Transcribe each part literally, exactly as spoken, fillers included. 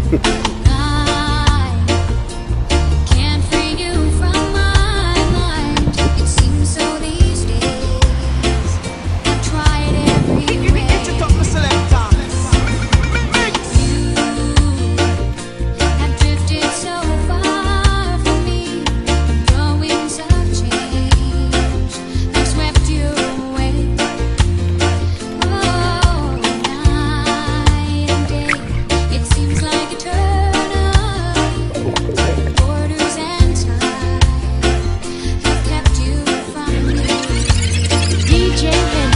I can't free you from my mind. It seems so these days. I've tried every way. You have drifted so far from me. The winds of change have swept you away. Oh, night and day, it seems like eternity. Borders and time have kept you from me. D J Henry.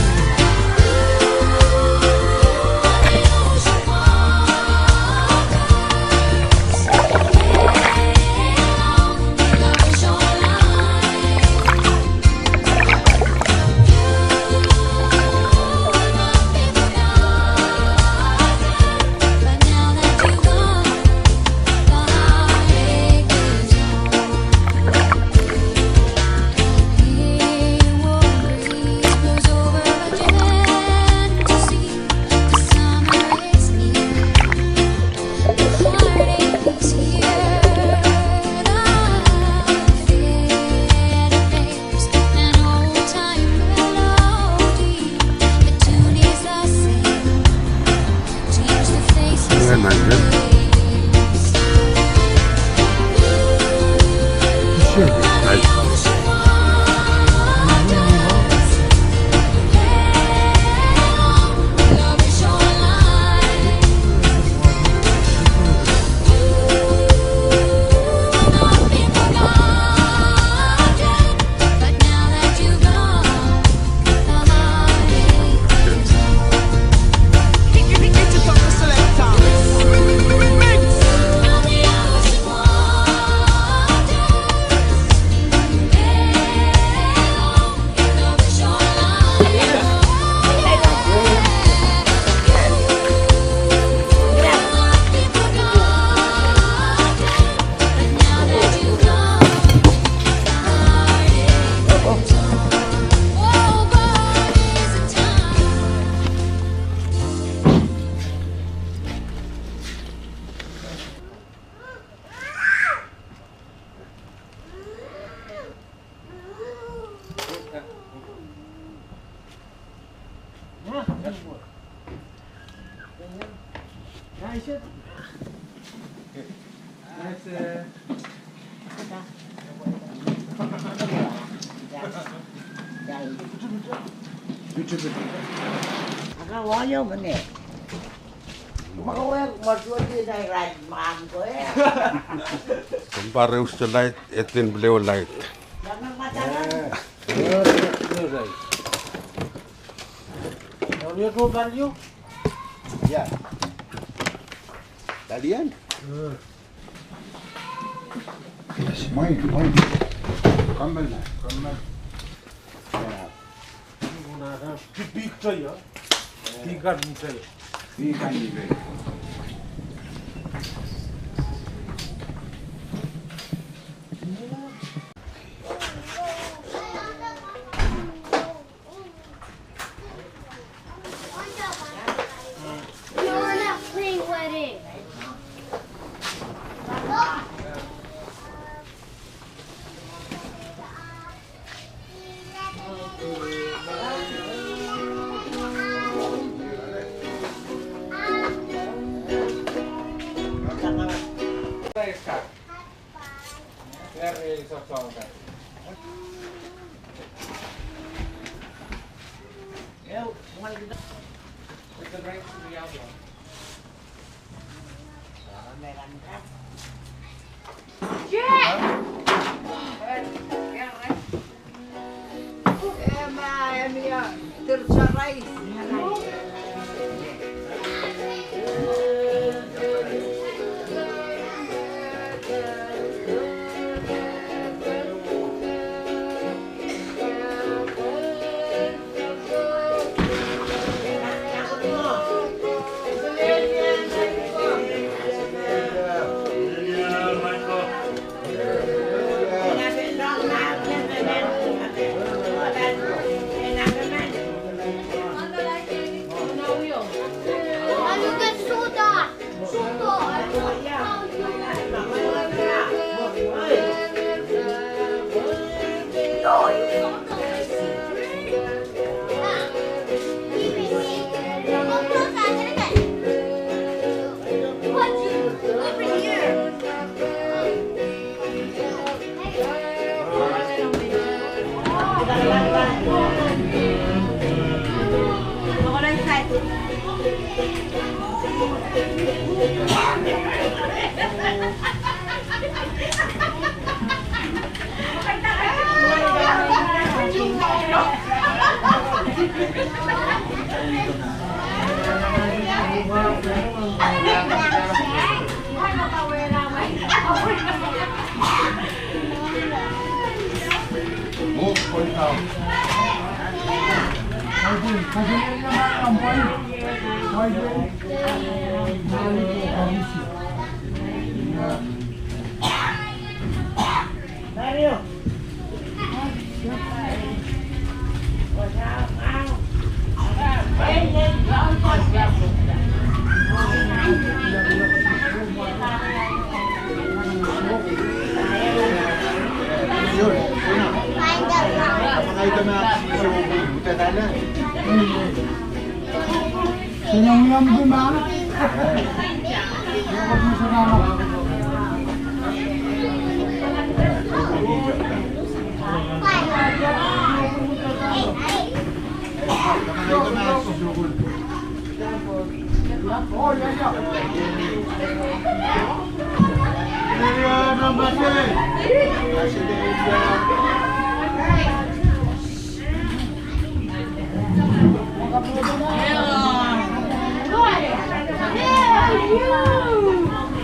Komw pahn rehn Uso Laid, edin pil ehu laid. Ia. Dalian? Yes, mwain, mwain. Komw pahn, komw pahn. Ia. Pihkan, pihkan.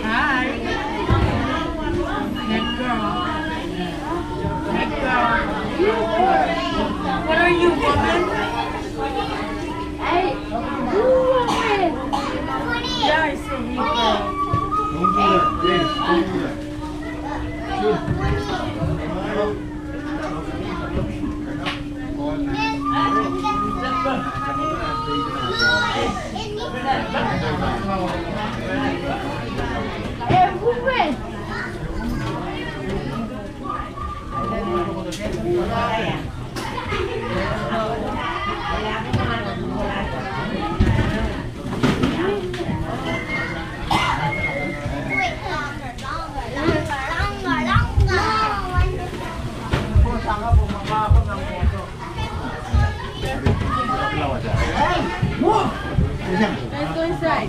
Hi. That girl. That girl. What are you, woman? Hey, who are you? Yeah, I say, hey, girl. Don't do that. Please, don't do that. Let's go inside.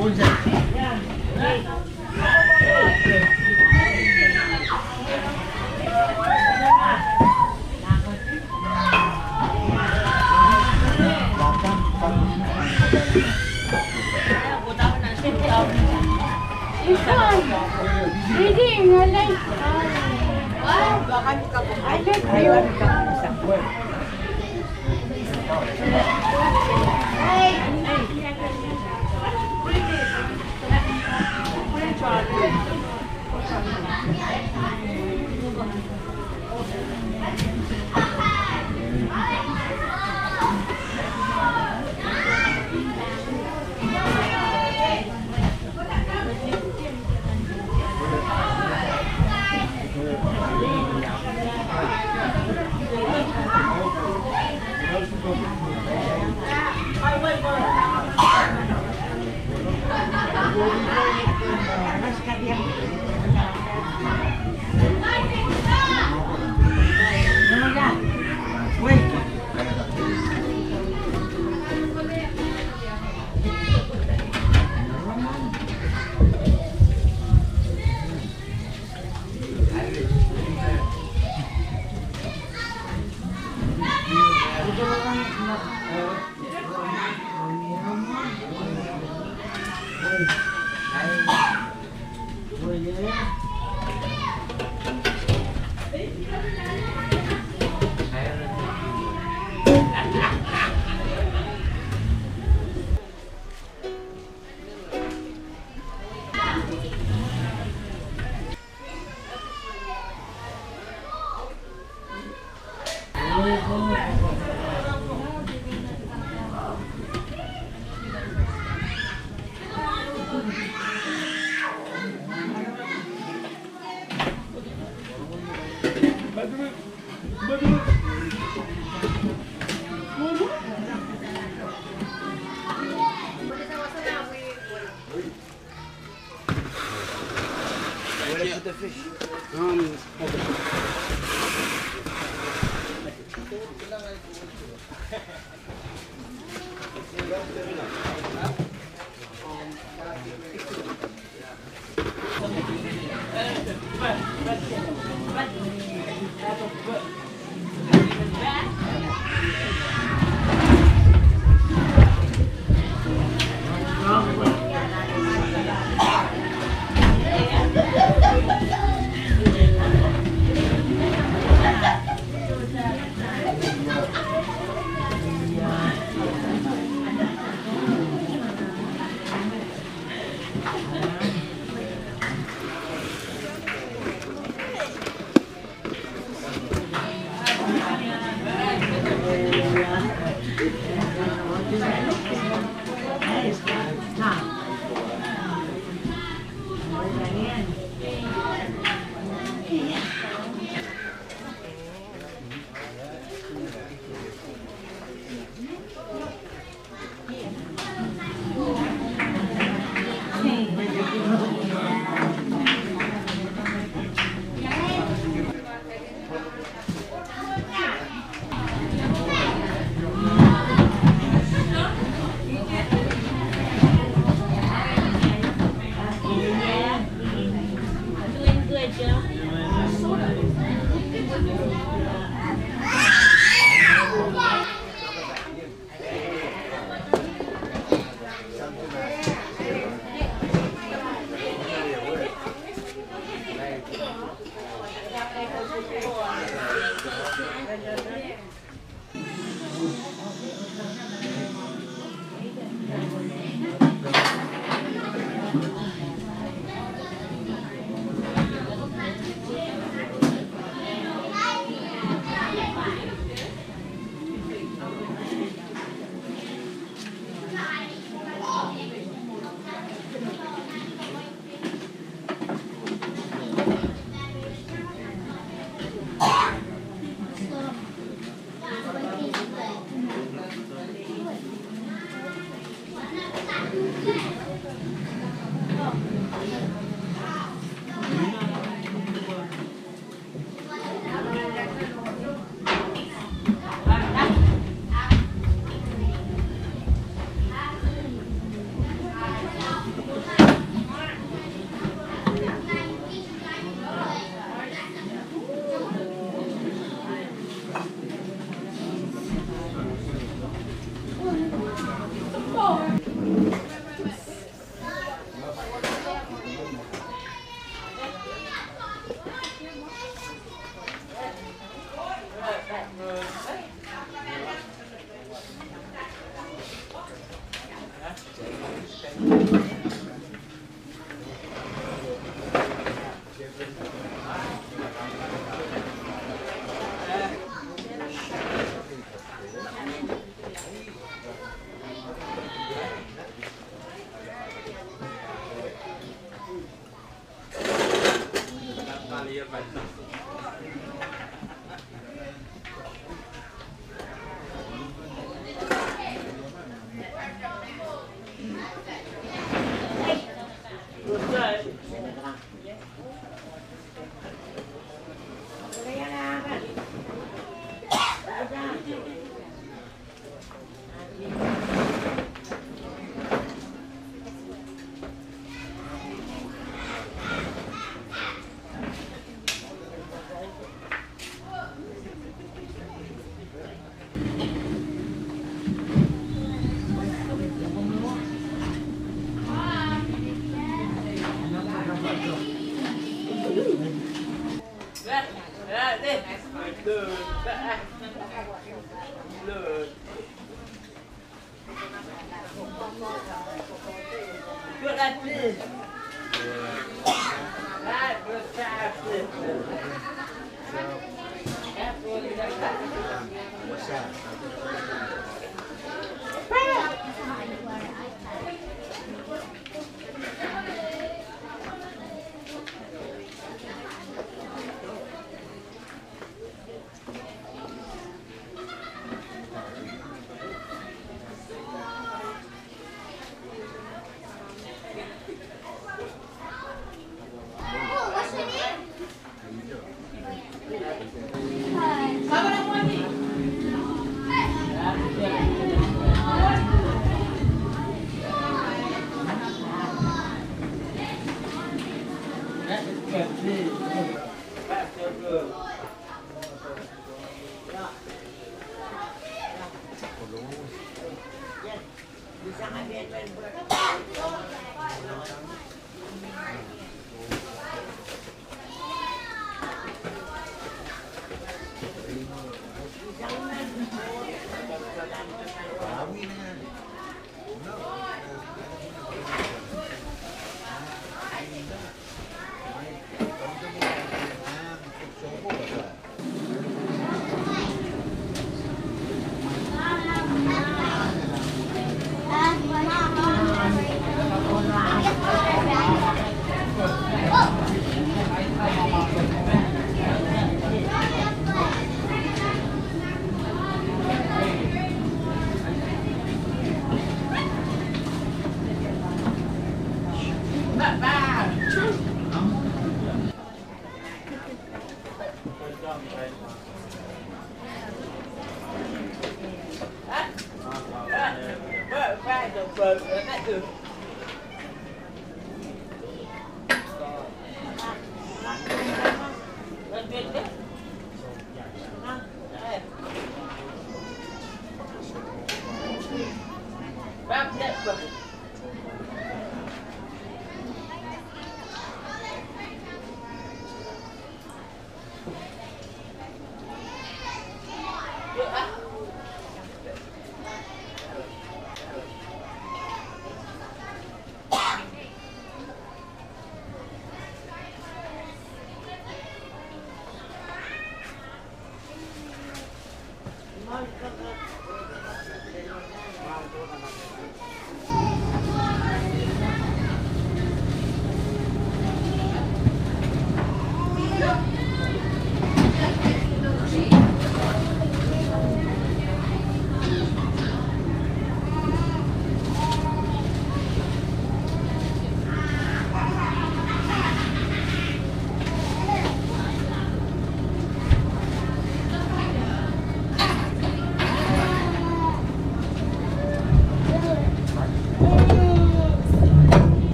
Where they put the fish? Um, over there.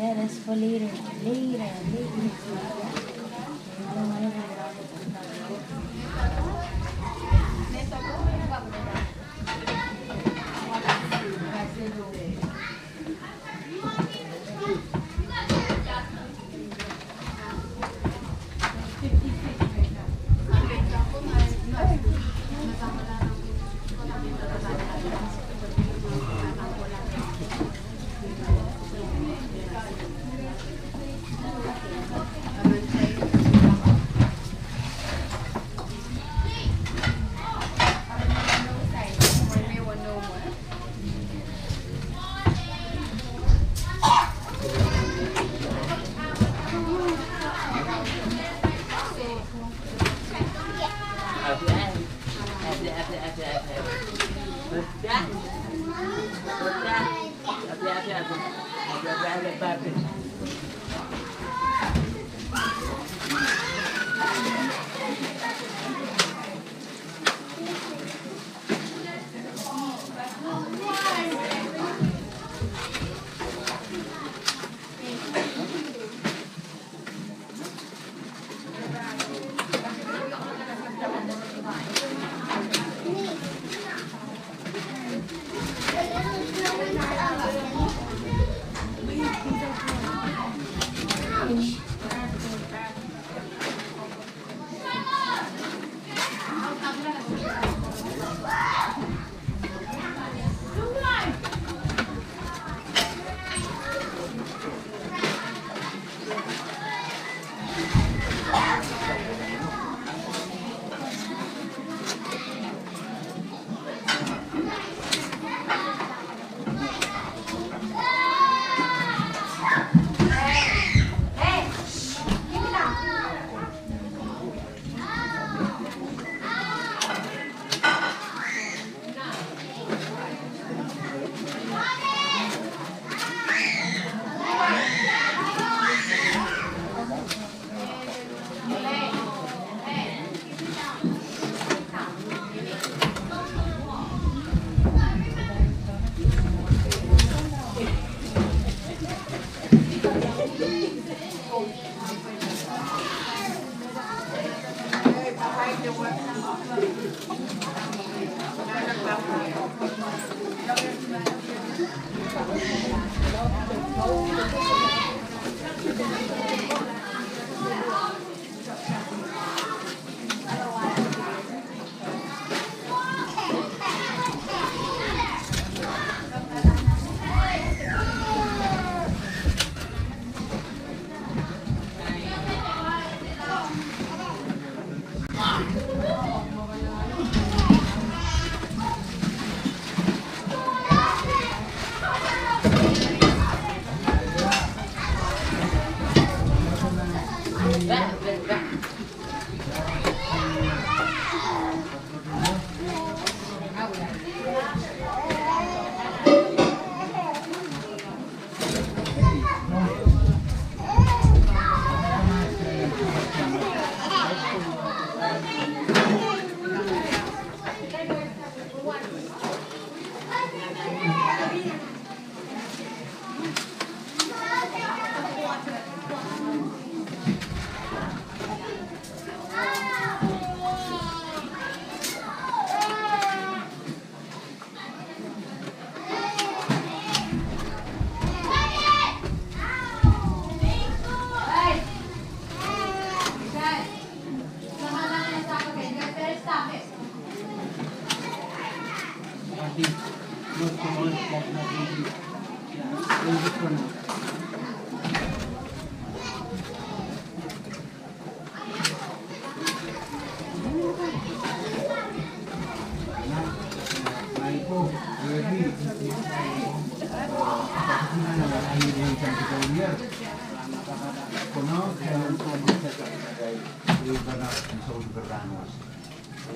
Yeah, that's for later. Later, later.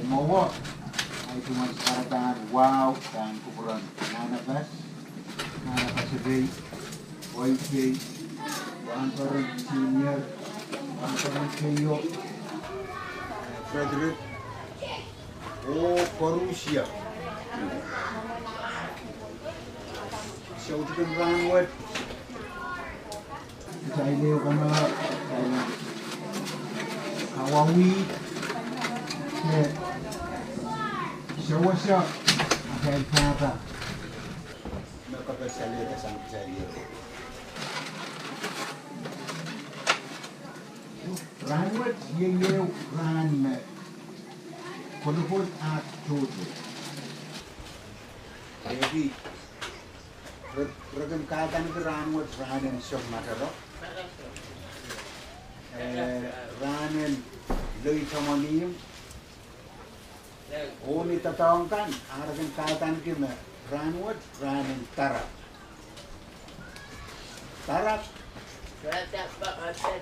Mwowe, ahi tungoal sarawi pahn wahu pahn kupwuren Nanapas, Nanapas Epei, Waipei, Wahnporon Senior, Wahnporon Keio, Frederick, oh koarusie. Soutikin rahnwet. Kitail ehu kemehla, kitail en kawauwih, eh, sewese atail pahpa me kapehd salehda sang kitail ehu. Rahnwet iei ehu rahn me kolokol ah tohto. Eri, re, re kin kahdaneki rahnwet rahnen Song Mataro. Eh, rahnen Loi Tomwonihmw. Oh ni doadoahk kan, ah re kin kahdaneki me rahnwet rahnen Darap. Darap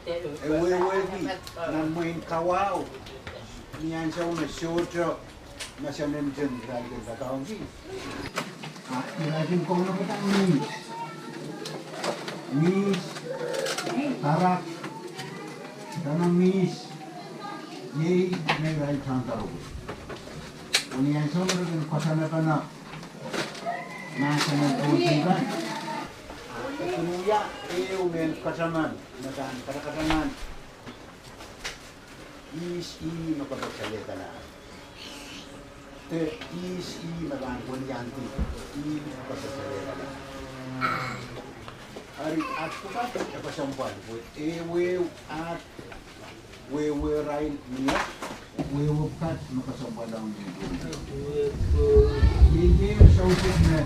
e wehwehki nan mwehin kawahu, ni ansou me sohte me senen ten irail kin doadoahngki. Ah, irail kin kaunopada mihs. Mihs, Darap, dene mihs, iei me irail pahn doaropwe. Oh ni ansou me re kin kasamapene mahsen en Koht kan, ah, e kin wia ehu mehn kataman me pahn katakataman ihs ih me kapehd salehda. De ihs ih me pahn weliandi ih me kapehd salehda. Eri at pwukat e kesempwal pwe ehu ehu at wehwehrail mie. Wehwehki kat me kesempwal ong ni. Iei, iei soutik me,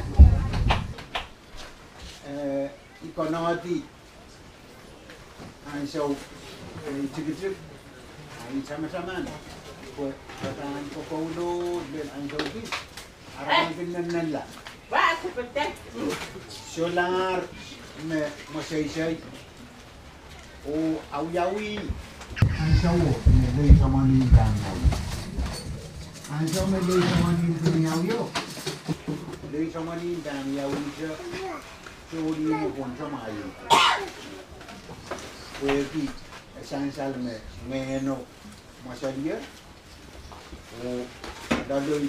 eh, I konehng ansou, eh, tikitik, ah, I tamataman, pwe, pwe pahn kokoulou lel ansou kis, ara pahn kin nennenla. Solahr me mweseisei, oh awiawi. Ansou me lei soangen pahn awi. Ansou me lei soangen pahn awi. Lei soangen pahn awi se. Soangen me pwon soangen. Pwehki, eh, sansal me ngehno mwasalier. Oh, loalei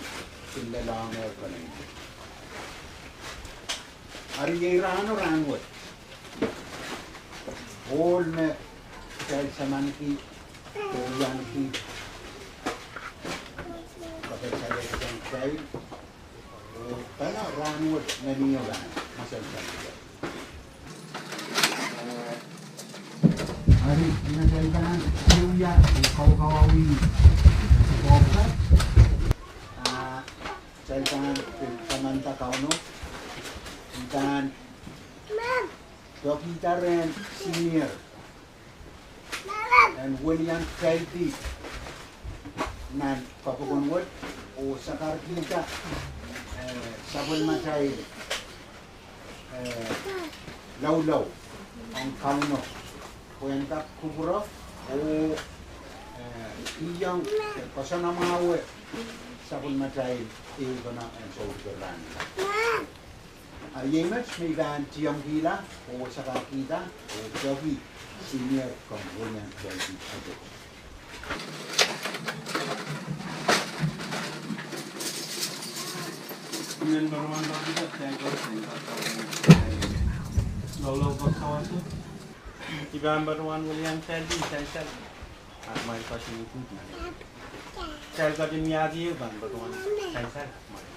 kin lelohng konehng. Eri iei rahno rahnwet. Ohl me kitail samanki, kitail ianki, kitail sale sang kitail. Oh, pahn rahnwet me ni o pahn, masan sang kitail. Eri, ni atail pahn wia, eh, kaukawauwi, eh, kohpka, ah, atail pahn, eh, tamanda Kauno, I pahn pekihda rehn senior en welian kitail dih nan kapokon wet, oh sakarkihda, eh, sapwellimatail, eh, loulou ong Kauno, pwe en kak kupwure, oh, eh, I iang, eh, koasoanamwahu sapwellimatail ehu pahn en sohte rahn. Ah, iei met me I pahn tiengkihla, oh sakarkihda, oh peki senior komw welian kitail dih. Mehn patohwan pahn kihda, thank you, thank you. Loulou koasoakoasoia. I pahn patohwan welian kitail dih, sansal. Ahpw kumwail koasoakoasoia. Kitail ketin wiahki ehu pahn patohwan sansal, ahpw kumwail.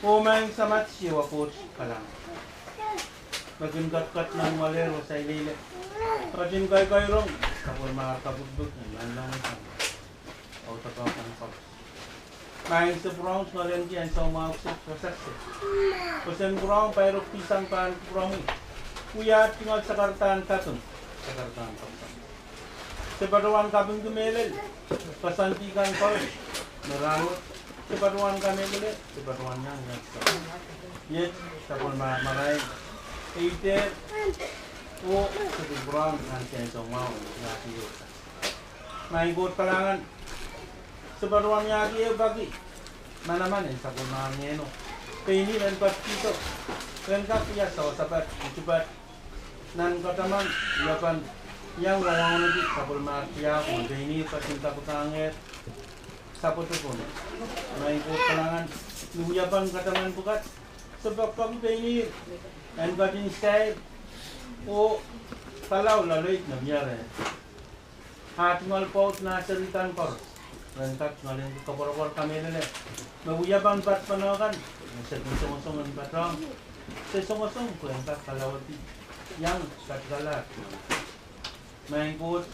Oh maing Samat, Siohwa Koht kalahngan, me kin ketiket nan walehr oh saileile, ketin koikoirong sapwellimar kapikipik en nanleng sang audepe kan koaros. Maing, se pwurehng tungoalenki ansou mwahu kiset, rasehse. Pwe sen pwurehng pairokidi sang pahn kupwuromwi, wia tungoal sakaradahn kaping, sakaradahn kaping. Se patohwan kapingki mehlel koasoandi kan koaros me rahnwet, se patohwan kamehlele, se patohwan iang iang sa. Iet sapwellimar marain, eiter, oh se pil pwurehng nan ansou mwahu wiahki ehu. Maing Koht kalahngan, se patohwan wiahki ehu peki manaman en sapwellimar ngehno, pein ih ren patohwan, ren kak wia sawasapat, utupat, nan kataman, wiepen, iang wauneki sapwellimar tiahk, oh pein ih ketin kapikahng sapwtepon. Maing Koht kalahngan, ni wiepen kataman pwukat, se pekipeki pein ih en ketin sair oh kalahr loalei me mie reh. Ah tungoal pwoud nah seri kan koaros, ren kak tungoal en koapworopwor kamehlele, me wiepen patpene kan, me se kin songosong en patohwan, se songosong pwe en kak kalauwedi, iang katikala. Maing Koht,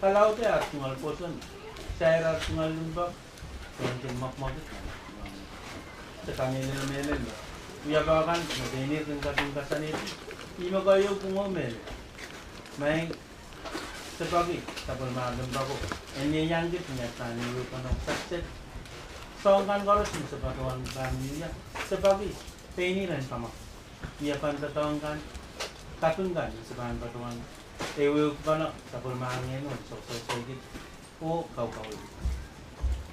kalaudehte ar tungoal pwoson, sair ar tungoal limpoak, pwe en kin mwekmwekid. Se kamehlele mehlel me wiepen kan me pein ih ren ketin kasanehdi, ih me keieu pwungo mehlel. Maing, se peki sapwellimar limpoako en ieiang kit ni atail ehuehu kan ong sakiset. Soahng kan koaros me se patohwan pahn wia, se peki pein ih ren kamwakid. Wiepen doadoahk kan, kaping kan me se pahn patohwan ehuehukipene sapwellimar ngehno en sokosoksoikid oh kaukawauwih.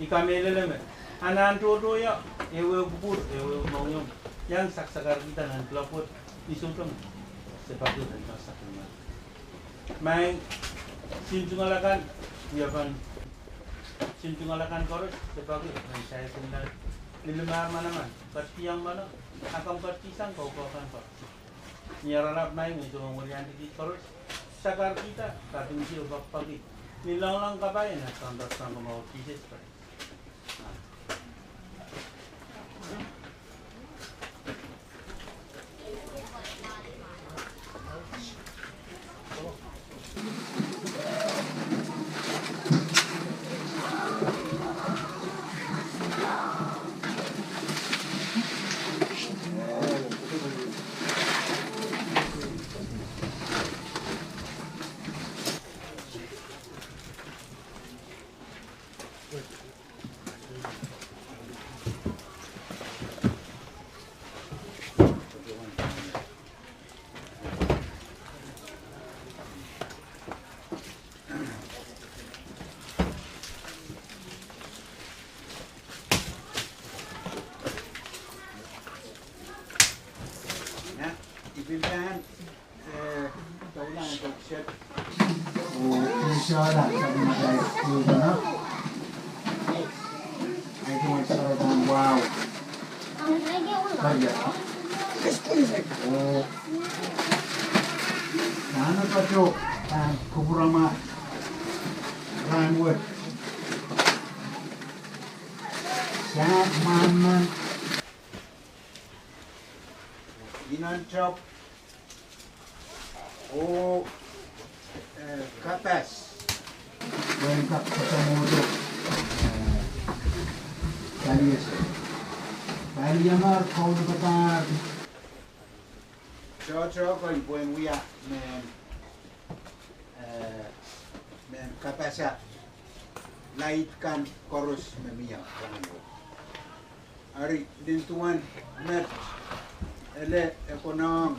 I kamehlele me anahn tohto ie, ehuehu kupwur, ehuehu mohngiong, iang saksakarkihda nan kuloak wet ni souteng, se peki ren kak sapwellime. Maing, sin tungoal akan, wiepen sin tungoal akan koaros, se peki ren sair tungoal lilimar manaman, ketikihong mwohn, ah komw ketikihsang kaukaua kan koaros. Ni ara lap, Maing, me I sohte weliandi kiht koaros, sakarkihda, kapingki oh pekipeki ni loanglong kapai en atail Sounkomour Sises Krais. Nah, I pil pahn, eh, doula en tokiset. Oh, inshallah, kami makai kulkana. Ahi duwen Sarat en wahu. Kaya. Oh. Nan pato, nan kupwuromwa. Rahnwet. Sahm Mwahn Mwahl. Inon top. Oh, eh, kapas. Wehin kak koasoanehdi, eh, palies. Paliamwail kaunopada. Tohto kei pwehn wia mehn, eh, mehn kapasa laid kan koaros me mie. Eri nin duwen met, ele e konehng,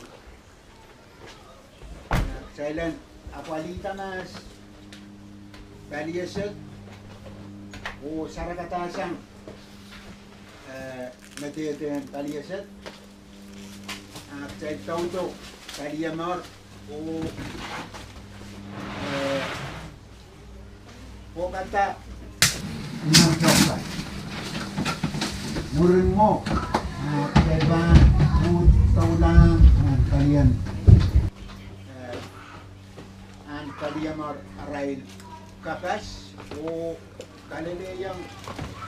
eh, kitail en apwalihda mahs palieset, oh sarakada sang, eh, medehdehn palieset, ah kitail doudo paliamwail, oh, eh, pwokada nan tohto. Mwurin mwo, ah, kitail pahn uhd doula, ah, palien, eh, ahn paliamwail arail kapas, oh, kalelehiong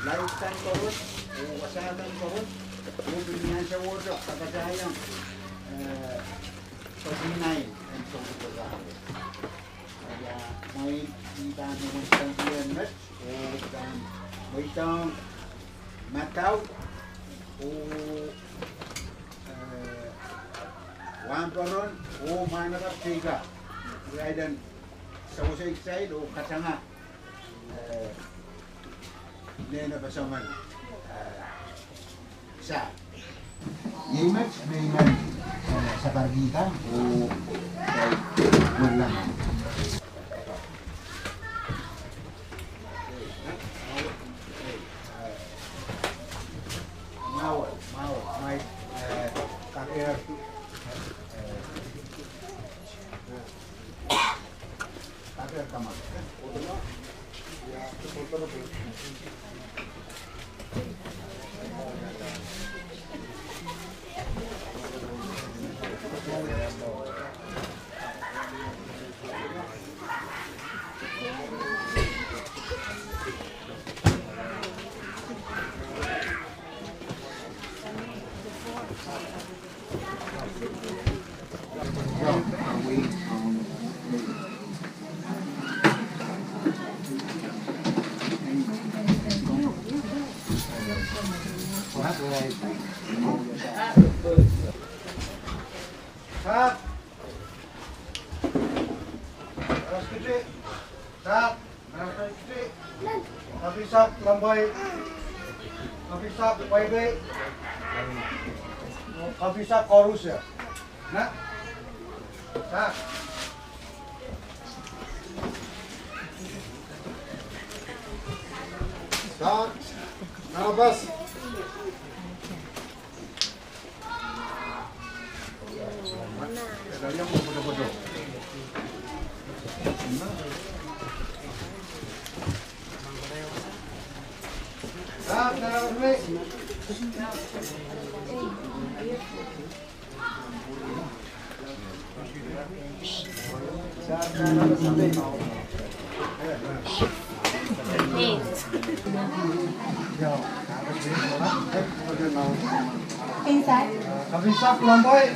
laid kan koaros, oh, wasa kan koaros, oh, pil ni ansou wet kapasaiong, eh, forty-nine en sounkoa. Ia, mwein I pahn mwomwen sandien met, oh, I pahn mweidohng madau, oh, eh, wahnpoaron, oh, mwahnakapw teika. Irail en sewese kitail, oh, katanga. Eh, nene pasaman, eh, sa. Iei met me I men, eh, sakarkihda, oh, eh, welang. Mwahu, mwahu, mwahu, eh, kaker, eh, Kapisak lempei, kapisak pweipei, kapisak koaros. Nah? Sa. Sa. Nah, pas. Inside. Kapisak lempei.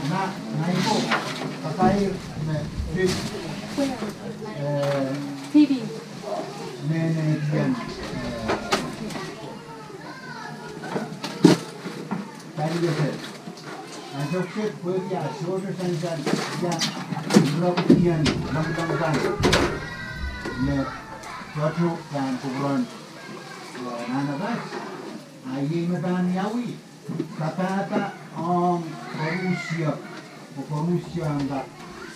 Na, na ih ko, kasair me pil, eh, Phoebe. Nene ien, eh, Paliese. Ansou kiset pwehki ah sohte sansal ia, rop ien, longolong kan. Me tohto pahn kupwuren, eh, Nanapas. A iei me pahn wiawi. Kapahpa ong koarusie, oh koarusie ong kak,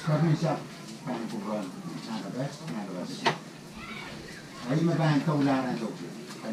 kak me sap pahn kupwuren Nanapas, Nanapas. A ih me pahn doula ansou kiset.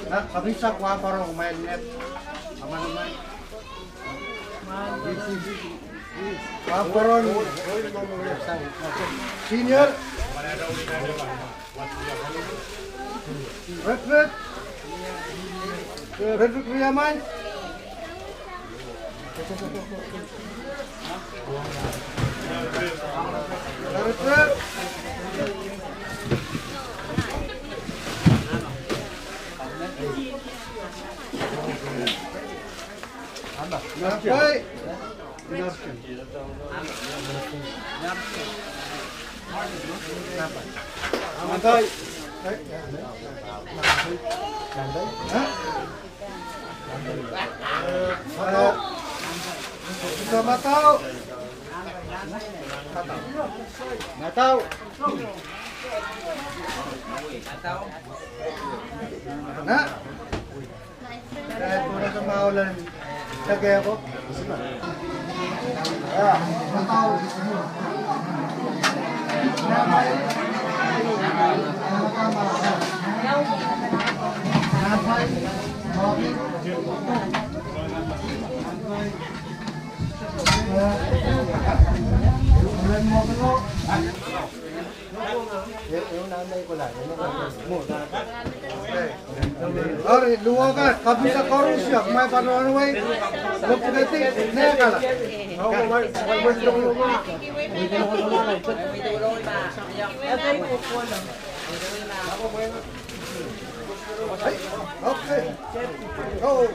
Nah, kami sa kuah parong main net. Aman, aman. Kuah parong. Senior. Red, red. Red, red, Riaman. Matau. Matau. Nah. Eri, luhk kan, kapinga koaros, ia, kumwail pahn rahnwei, lopwukedi, ne kala. Okay. Oh.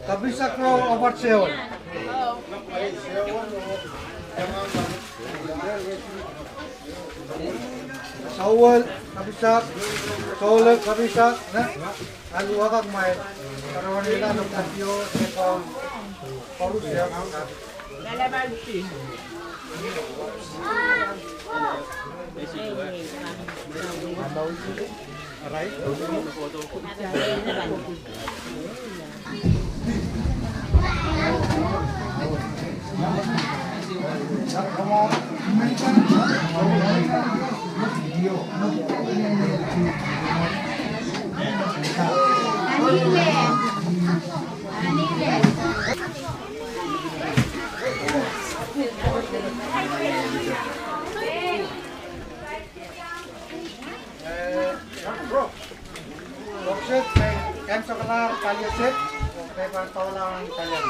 Kopisek reh oh pahn sewel. Sewel, kopisek, souleng, kopisek, ne? Alu akak mai, karawan ila no patio, sekon, koarusie. Rokset, kaimwisekala pali set, oh pahn pahla nan pali.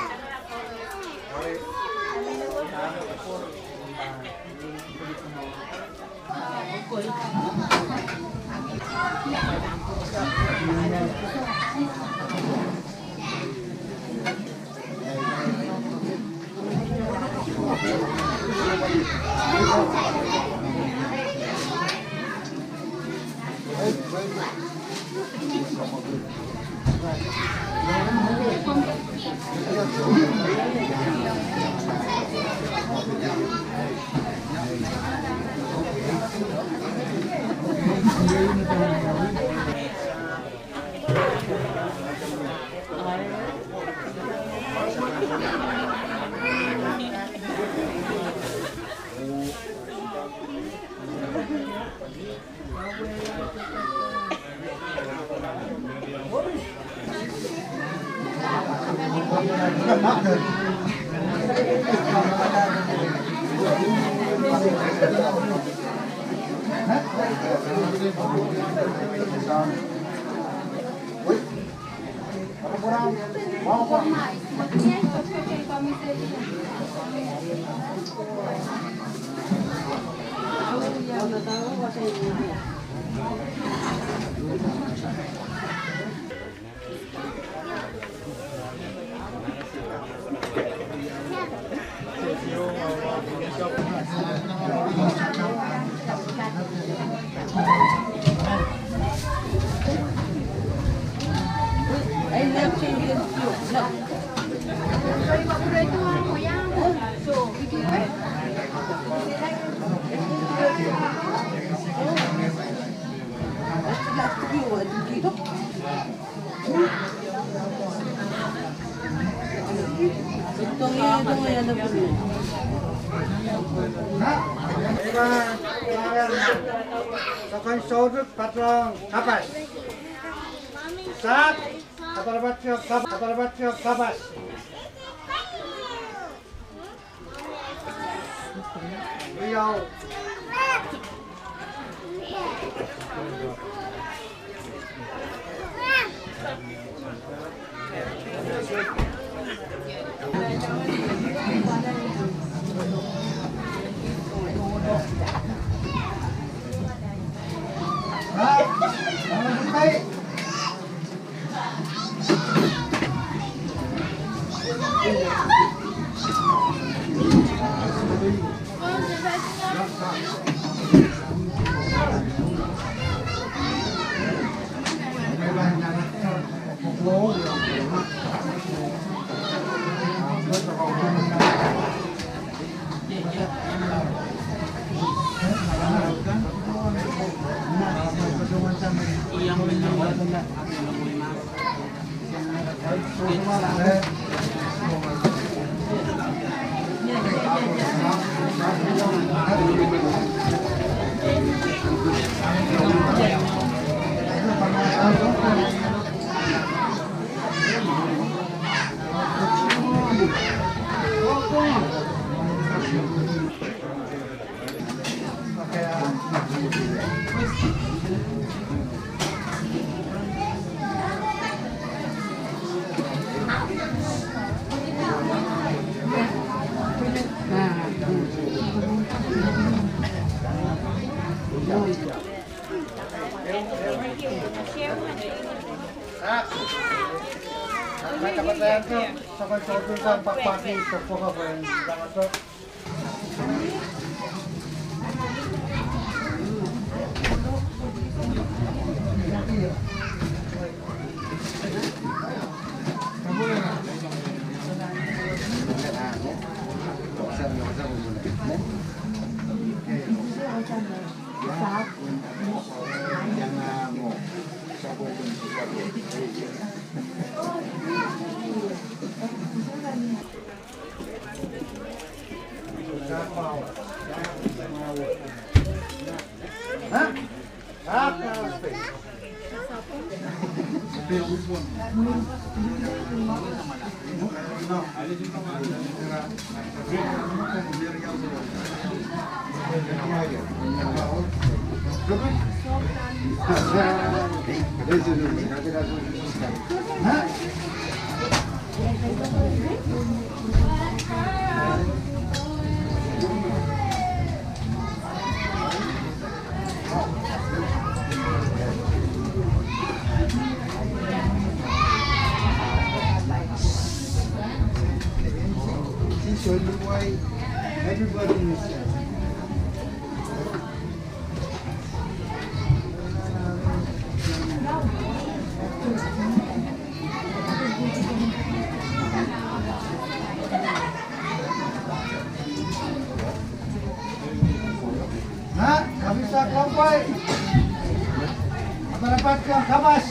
Sohkan soutuk patohwan kapas. Sahpw, kaparapat, kaparapat kapas. Everybody is Nah, kami sa kompai. Apa dapat ke kapas?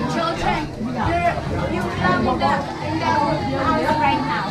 Children, you're, you belong in the, in the house right now.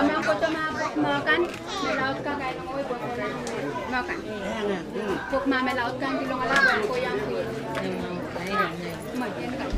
Ama koto ma pwok me kan, me laud ka kailong wei pwok me kan. Pwok ma me laud kan kilong ala pwok ko yang kui. Ma ken kan.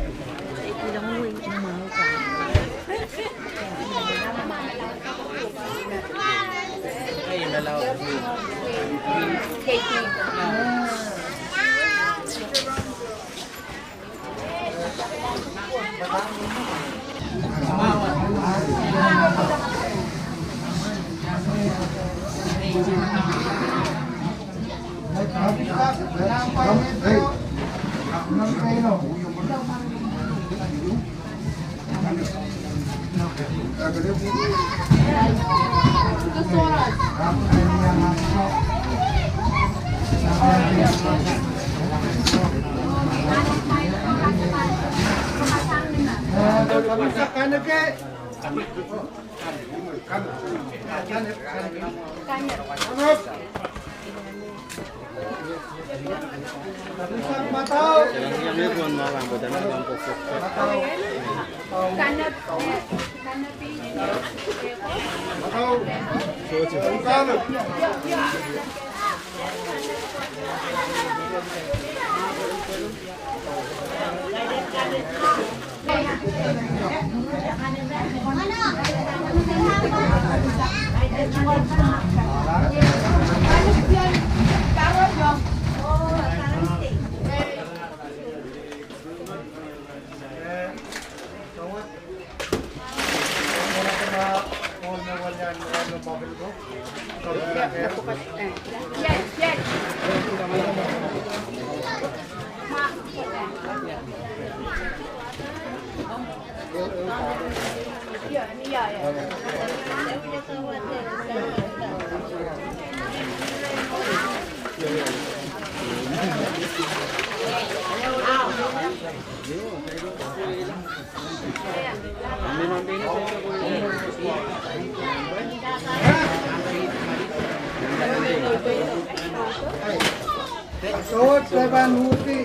Sohte pahn uhdi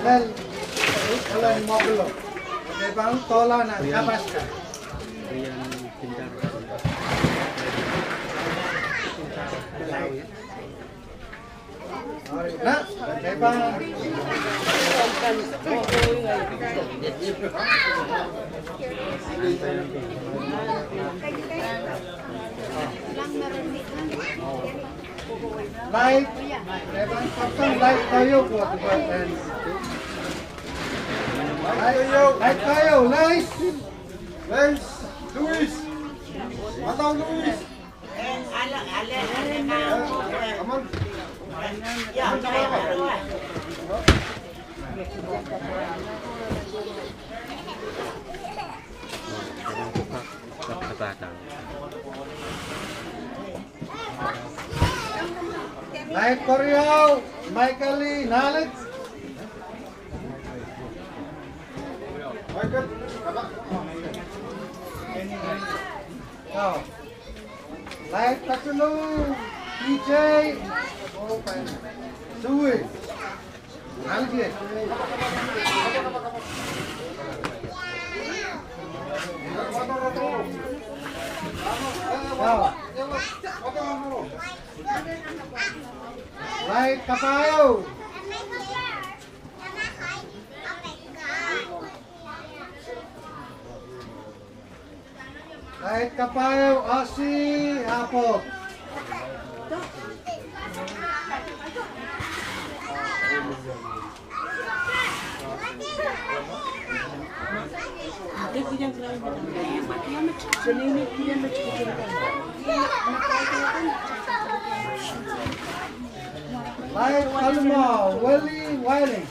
lel, lel moklo. Pahn doula nan kapas kan. Laid, laid koahiou, laid koahiou, laid. Laid, Louis. Madam Louis. Laid koahiou, Michael Nalit. Michael. Laid kesiluh, D J. Sui. Algie. Laid kapahiou. Laid kapahiou, Asi Apok. Laid Kalma, Weli Wailing.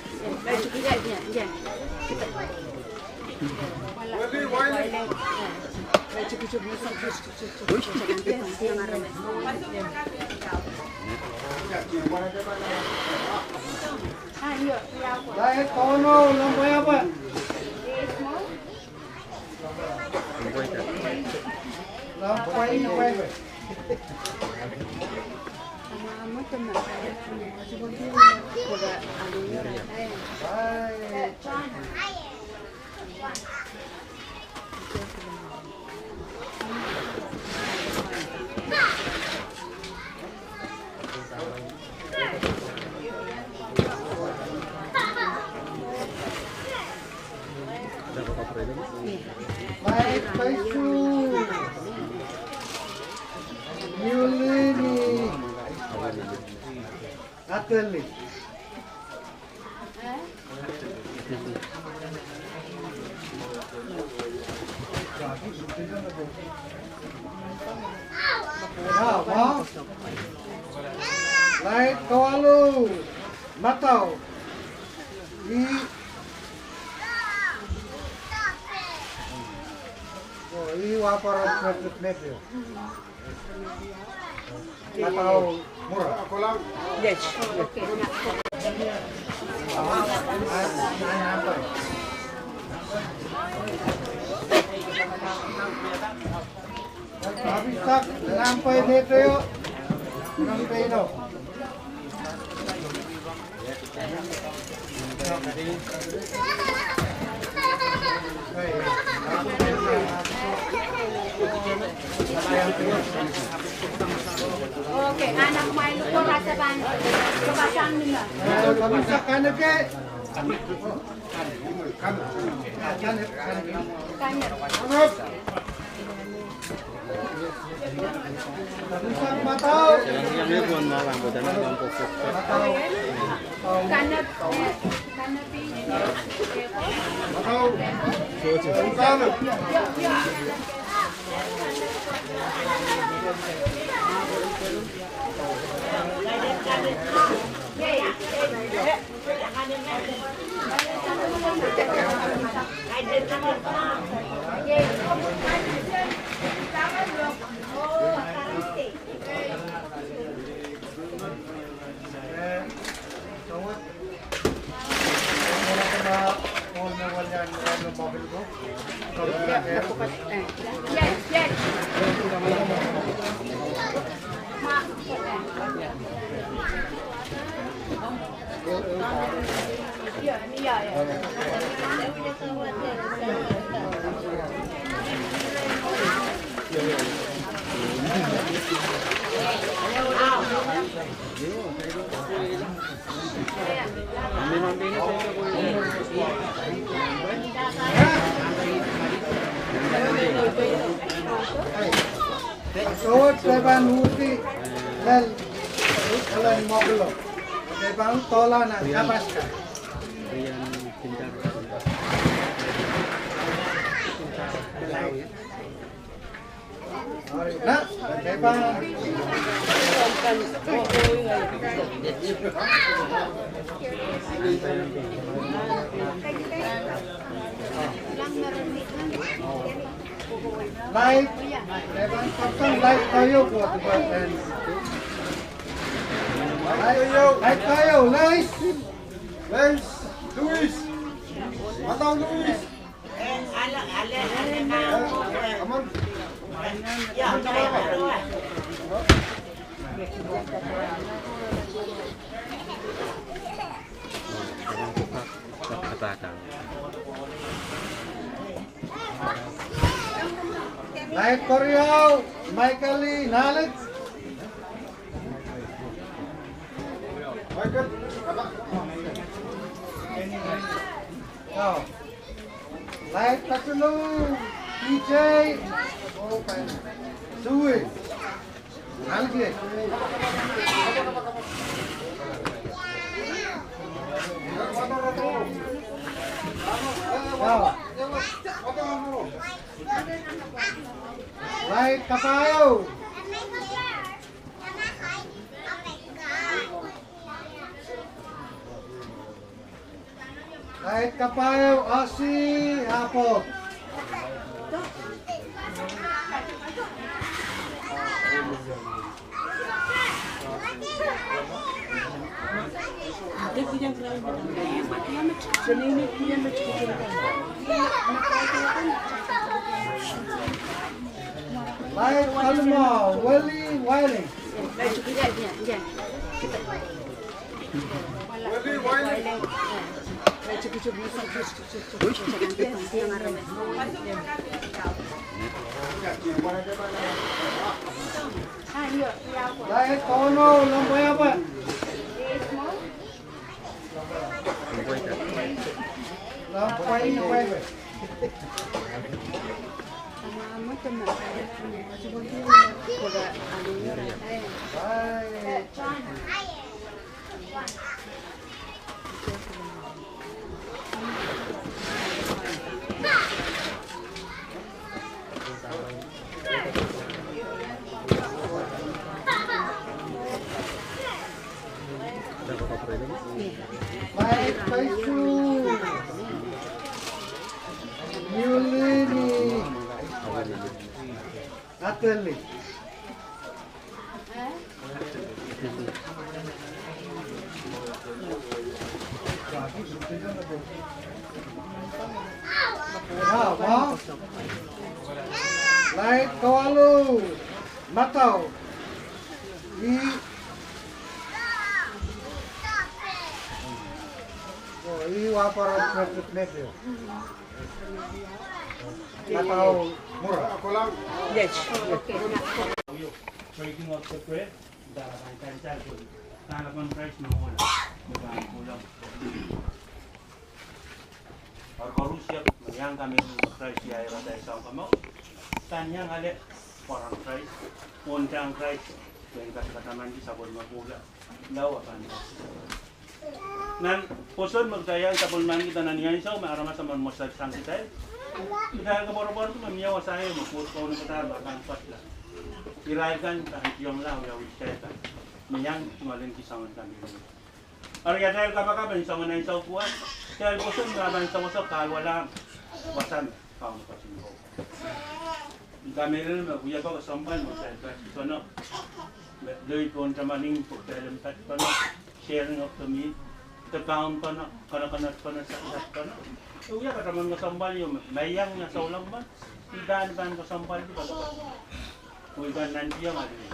Laid Kauno, Lampwaiaba. Lampwaiaba. Laid Paisu. Niulini. Ateli. Laid Kawalu, Matau. Ih, oh, ih Wapara Patrick Matthew. Matau Mura. Yes. Apisak Nampai Mateo. Nampai no. Okay, anak mai luko rasa ban. Kapasang nima. Kami sakan ke. Kami. Kami. Soh, depan uhdi, lel, lel moklo. Depan tola nan kapaska. Laid, laid, laid Kayo, laid, laid Kayo, laid. Laid Louis. Madam Louis. Laid Keriau, Michael E. Nalit. Michael. Laid Patulu, P J, Sui, Alvin. Kapahieu. Laid kapahieu, Asi Apok. Laid kalimau, Weli Wailing. Laid kauno, Lampoiape. Lampoiape. Laid kaisihn, Niulini Ateli. Laid kawalu, Matau. Ih, oh, ih wahn Paron Presbyterian. Matau Mura. Yes. Breaking of the bread, dahla pahn sansal pwe dahla pahn Krais me kohla, me pahn kohla. Eri koarusie me iang kamehlele me Krais iei atail Sounkomour, pahn iang ale pwoaren Krais, oh ntahn Krais, pwe en katakatamanki sapwellime pwoula. Lao a pahn nan pwoson me kitail iang sapwellimanki nan ni ansou me aramas emen mwoselsang kitail, kitail koapworopworki me mie wasa ieu me Koht kaunopadahr me pahn pwoatla. Irail kan pahn kihong lao wiawi kitail kan me iang tungoalenki soangen kamehlele. Eri atail kapakap en soangen ansou pwukat, kitail pwoson me pahn sewese kahluwalahng wasa me Kauno ketin kou. I kamehlele me wiepe kesempwal me kitail patpene, me loi pohn tamaning pwe kitail en patpene, sharing of the meal, de kaunopene, konokonopene, sasappene. E wia kataman kesempwal ieu me ma I iang nan souleng men, I pahn, pahn kesempwalki pene. Oh I pahn nantihong alehdi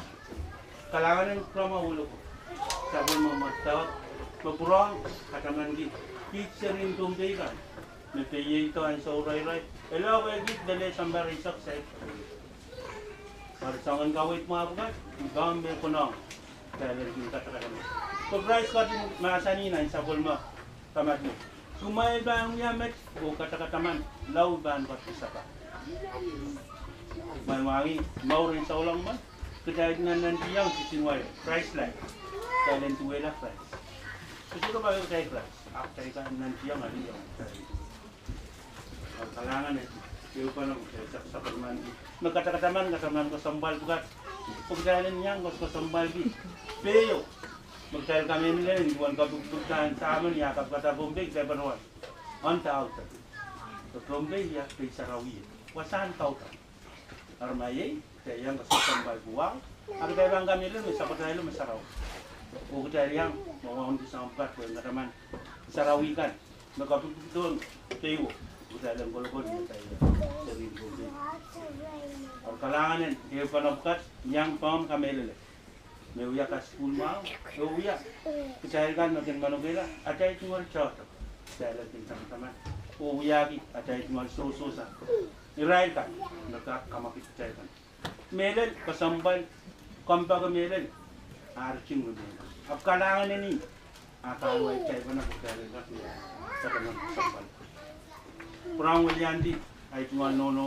kalahngan en pwurehng mwahu loko, sapwellime mwadang, me pwurehng katamankihda kiht serien Pohnpei kan me peido ansou irair, e lel wehwehki lel sounpar eisek saik. Eri soangen kaweid mwahu pwukat, I pahn me konehng kitail en kin katakataman. Pwe Krais ketin mahsanih nan sapwellime kamadipw, kumwail pahn wia met oh katakataman, lao I pahn kak kisapa. Kumwail mwahngih mour en souleng men, kitail nannantihong kisin wai Krais laud, kitail en duwehla Krais. Kitail sohte pahn kitail Krais, ahpw kitail kan nantihong alehdi. Kalahngan en ehupene me kitail sapwellimanki me katakataman, kataman kesempwal pwukat, pwe kitail en iang kesempwalki peho me kitail kamehlele ni duwen kapikipikdahn samin ia kapikada Pohnpei, kitail patohwan, on the outer, pwe Pohnpei ia pei sarawi, wasahn kaudok. Eri ma iei, kitail iang kesempwal pwukat, a kitail pahn kamehlele me sapwatailo me sarawi. Oh kitail iang me wauneki soahng pwukat pwe en kataman sarawi kan me kapikipikdohng peiwo, kitail en kolokol ia kitail serien Pohnpei. Eri kalahngan en ehupene pwukat, iang pahn kamehlele me wia kasukuhl mwahu, e wia kitail kan me kin manokehla atail tungoal tohto, kitail en kin tamataman oh wiahki atail tungoal sohsohsa irail kan me kak kamwakid kitail kan. Mehlel kesempwal, kompoake mehlel, a riting me mehlel. Ahpw kalahngan en ih a kahluwa kitail pahn pwukat en kak mehlel, kataman kesempwal. Pwurehng weliandi ahi tungoal nohno,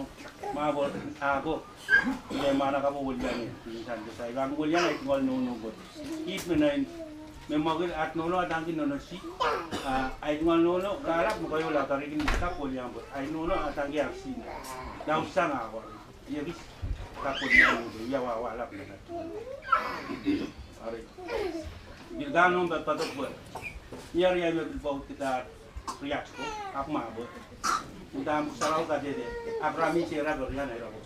ma pwe ako, I pahn mwahnakapwo weliandi, I pahn weliandi ahi tungoal nohno pwe kiht me nein, me mwekid at nohno adaneki nohno si, a ahi tungoal nohno kahrehda me koasoia karikin kak weliandi pwe ahi nohno adaneki ar si, laudsang ako, ekis. Kapwuriamwenge, ia wahwalap me. Ari. Pil kan omw patohdo pwe. Ni ari ia me pil pwoukidahr riat ko, ahpw ma pwe. Udahn Pwuhk Sarawi kadehde, ahpw ra mihmi sera pwe rian ahi rako.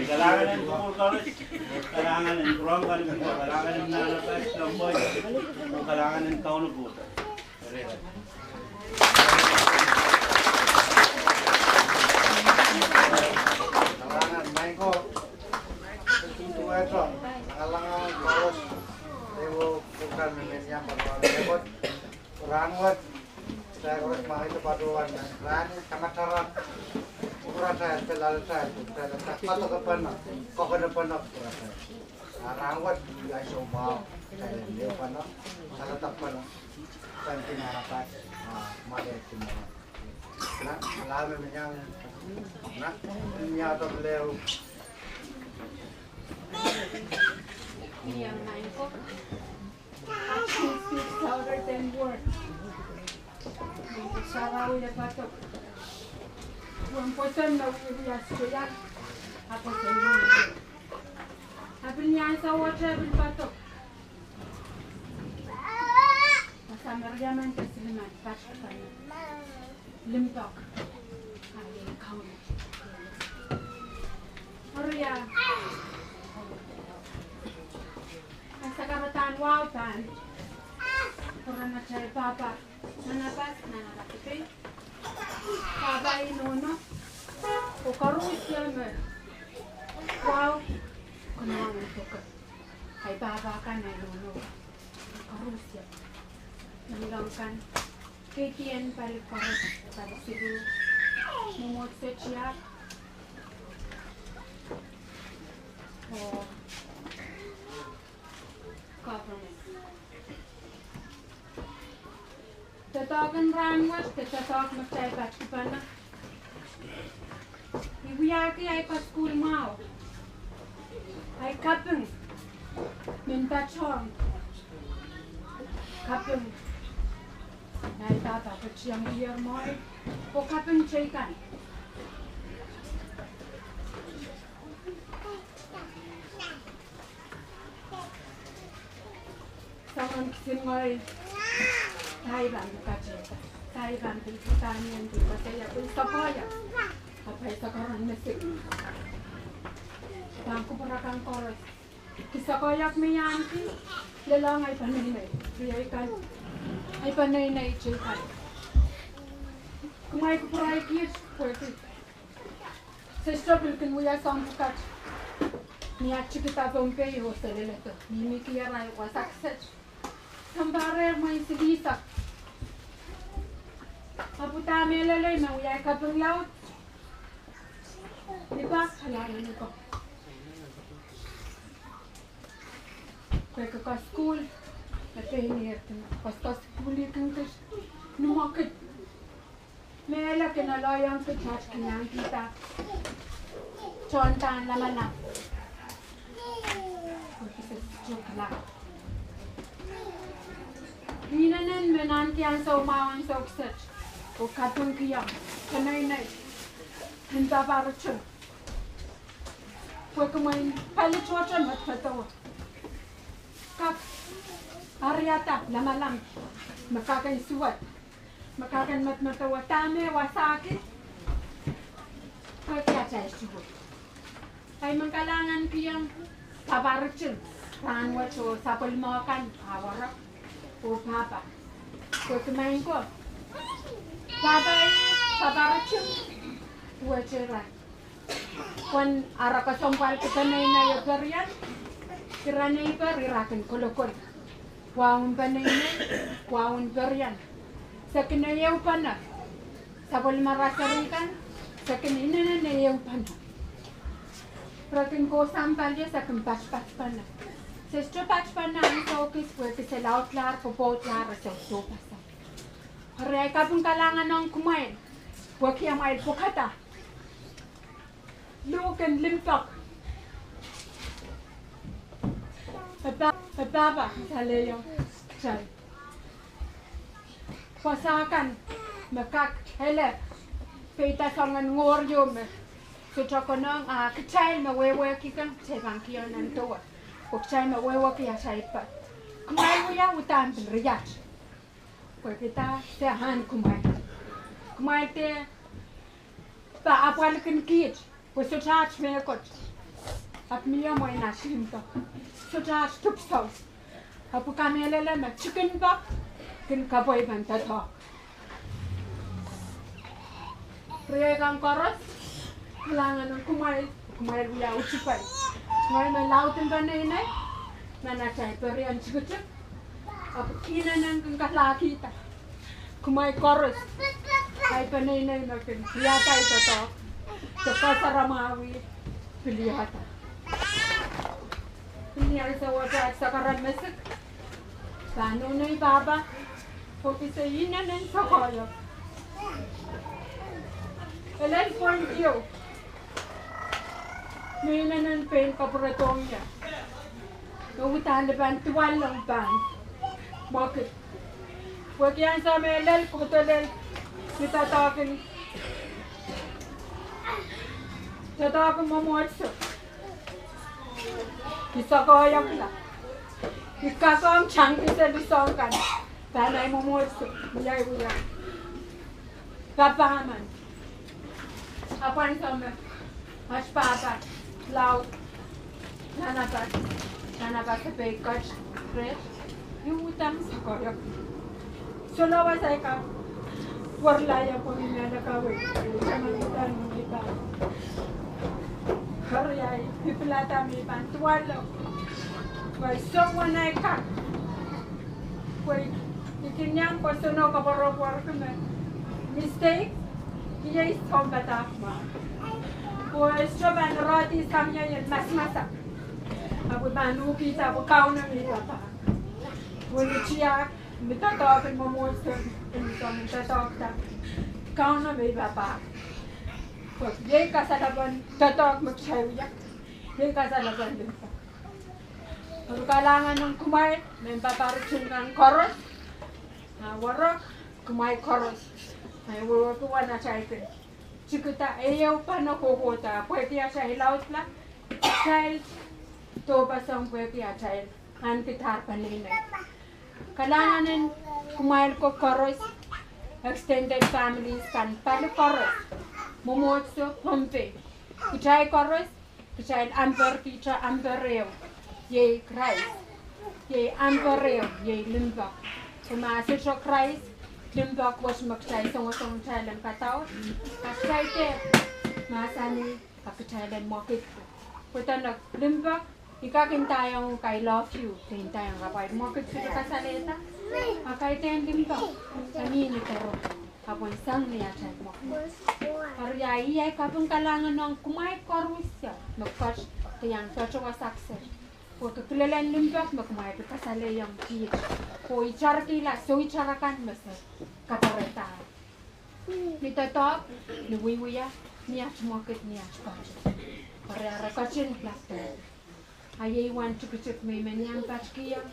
Kalahngan en kupwur koaros, kalahngan en kupwur koaros, kalahngan en nahna pahs, kalahngan en Kauno pwuhda. Kalahngan, maing ko, duwehte, kalahngan koaros, ehu pwukan me men iang patohwan mehkot, rahnwet, kitail koaros mwahngih patohwan, rahn kamataran, pwukat atail, pil alatail, pwukat atail, padokepene, kokenepene pwukat atail. A rahnwet, ia soumwahu, kitail en ehupene, saledekpene. Thank you, Nana Pat. Ah, Mother, tomorrow. Na, alame minyang, na, minyang top leo. Minyang maing ko. Action speaks louder than words. Maing ko Sarawi, e padok. Wen pwoson me wiwiasto ia, a pwoson maing ko. A pil ni ansou wet e pil padok. Wasa me riamante silimen, patpene, limpoak, a iei Kauno. Eri ia, a sakaradahn wahu pahn kupwuren atail pahpa, Nana Pat, Nana Lakipei, pahpa, nohno, oh koaros ia me wahu, kanawan doke. Ahi pahpa kan, ahi nohno kan, koaros ia. Nanleng kan, keidien pali koaros, pali siluh, mwomwohdiso tiahk, oh government. Doadoahk en rahnwet, doadoahk me kitail patpene. I wiahki ahi kasukuhl mwahu. Ahi kaping, men patohwan kaping. Ahi pahpa ketiong ier mwahu, oh kaping teikan. Soangen kisin ngehi, sahi pahn pil katehda, sahi pahn pil pwuhdanien pil koasoia, pil sokoaia. Ahpw I sakaradahn message. Pahn kupwur akan koaros. Ki sokoaia me I ahneki, lelohng ahi peneinei, riei kan, ahi peneinei teikan. Kumwail kupwurki kiht pwehki se sohte pil kin wia soahng pwukat ni at tikida Pohnpei oh seleledo, mihmi kihong irail wasa kiset. Sounpar ehr mwein silihsek. Ahpw udahn mehlel me wia ahi kaping laud, I pak kalahngan ko. Pwehki kasukuhl me pein ier kin koasoakoasoiahkin kiht, ni mwekid. Mehlel kin aloiong kiht, kin iang kihda tohndahn lamalam. Pwehki se sohte kilang. Inenen me nahneki ansou mwahu, ansou kiset, oh kapingkihong peneinei en pahpa Richard. Pwehki mwein pali tohto medemedewe, kak ariada lamalam me kak en suwed, me kak en medemedewe dahme wasahki, pwehki atail suwed. Ahi men kalahngankihong pahpa Richard rahnwet oh sapwellime kan, Awara, oh pahpa. Pwehki maing ko, pahpa, pahpa Richard, duwehte ira. Pwehn ara kesempwalki peneinei oh Perian, ira neighbor, ira kin kolokol. Wahun peneinei, wahun Perian. Se kin ehupene. Sapwellime ra seri kan, se kin inenen ehupene. Re kin kohsang pali, se kin patpatpene. Se sohte patpene ansou kis pwehki se laudlahr, pwopwoudlahr, re sohte pasa. Eri ahi kaping kalahngan ong kumwail, pwehki amwail pwukada luhk en limpoak. E pah, e pahpa, salehiong kitail. Wasa kan, me kak ele peida soangen ngohr ieu me sohte konehng, a kitail me wehwehki kan, kitail pahn kihong nan dewe. Pwe kitail me wehwehki atail pahn. Kumwail wia uhdahn pil riat. Pwehki dah, de ahn kumwail. Kumwail de pahn apwalikin kiht. Pwe sohte aht mehkot. Ahpw mie mwein aht limpoak. Sohte aht dipwisou. Ahpw kamehlele me tikin pak kin kapwaiada doadoahk. Riei kan koaros, kalahngan en kumwail, kumwail wia utupen. Ngehi me laud en peneinei, nan atail perien tikitik, ahpw inenen kin kalahkihda. Kumwail koaros, ahi peneinei me kin wiahda doadoahk, de kasaramwahu pil wiahda. Ni ansou wet aht sakaramesik, pahn nohno pahpa, pwehki se inenen sakoahiek. Elel point ieu me inenen pein kapwuredohng ie. Me uhdahn lipwen duwallong pahn mwekid. Pwehki ansou me lel kohdo lel, ni doadoahk en, doadoahk en mwomwohdiso. I sakoahiekla. I kak ong tangki seli soahng kan. Pahn ahi mwomwohdiso, ni ahi wia. Pahpa men. Ahpw ansou me aht pahpa, laud, nanapas, nanapas e peikat reh, I uhdahn sakoahiek. Solahr wasa I kak werla ie pwehki mehla kawei, I taman uhdahn mihmi pahpa. Eri ahi, I pilada me I pahn duwallong. Pwe I song wen ahi kak. Pwe I kin iang pwoson oh kapwuroapwurki me mistake, iei sounpadahk mwahu. Pwe I sohte pahn irehdi sang ie en masamasak. Ahpw I pahn uhkihda pwe Kauno me pahpahk. Pwe ni tiahk, ni doadoahk en mwomwohdiso, ni soangen doadoahk kan, Kauno me pahpahk. Pwe iei kasalepen doadoahk me kitail wia. Iei kasalepen limpoak. Eri kalahngan en kumwail, mehn papah ritin kan koaros, a werek, kumwail koaros. A wehwehki wen atail kin tikida, ehu pahn kohkohda, pwehki atail laudla, atail dohpeseng pwehki atail ahneki dahr peneinei. Kalahngan en kumwail ko koaros, extended families kan pali koaros, mwomwohdiso Pohnpei. Kitail koaros, kitail amper, kitail amper ehu, iei Krais. Iei amper ehu, iei limpoak. Pwe ma sohte Krais, limpoak wet me kitail songosong kitail en kadaur, a kitail dehr mahsanih, a kitail en mwekid. Pwe dene limpoak, I kak ndaiong uhk I love you, de ndaiong uhk, ahpw ahi mwekid sohte kasalehda. A kaidehn limpoak, a mihmi doaropwe, ahpw en sang ni atail mwekid. Eri ahi, ahi kaping kalahngan ong kumwail koarusie, me ket, de iang patohwan sakse. Pwe kilelen limpoak me kumwail pil kasalehiong kiht. Pwe itarkihla soh, itar akan me se kapwurehdahr. Ni doadoahk, ni wiewia, ni aht mwekid, ni aht patoh. Eri ara ketin lapel. A iei wen tikitik me I men iang patkihong,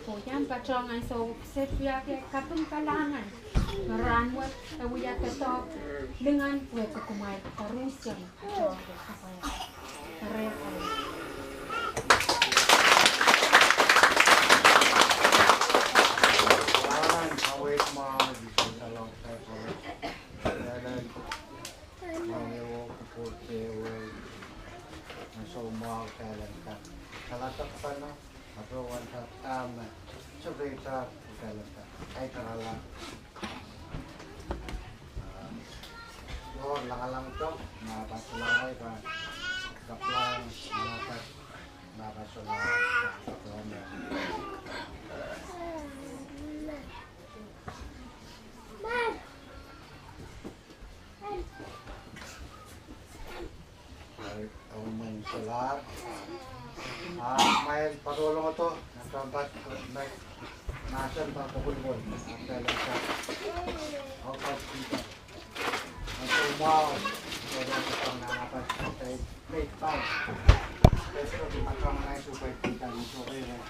oh iang patohwan ansou kiset wiahki kaping kalahngan. Me rahnwet e wia doadoahk lingan pwehki kumwail koarusie. Lord, langalang to, ma pastor Larry pahn kaplang, ma pas, ma pastor Larry pahn kaplang. Amen. Sohlahr. Ah, kumwail patohlong to, nan tohnpas, mahsen pahn kopwulpwul, ah, pahn lesa. Aupasita. Ansou mwahu, sohlahr, pahn nanapas, pahn mehn pahn. Pahn sohlahr, pahn nanapas, pahn pita, pahn sohlahr.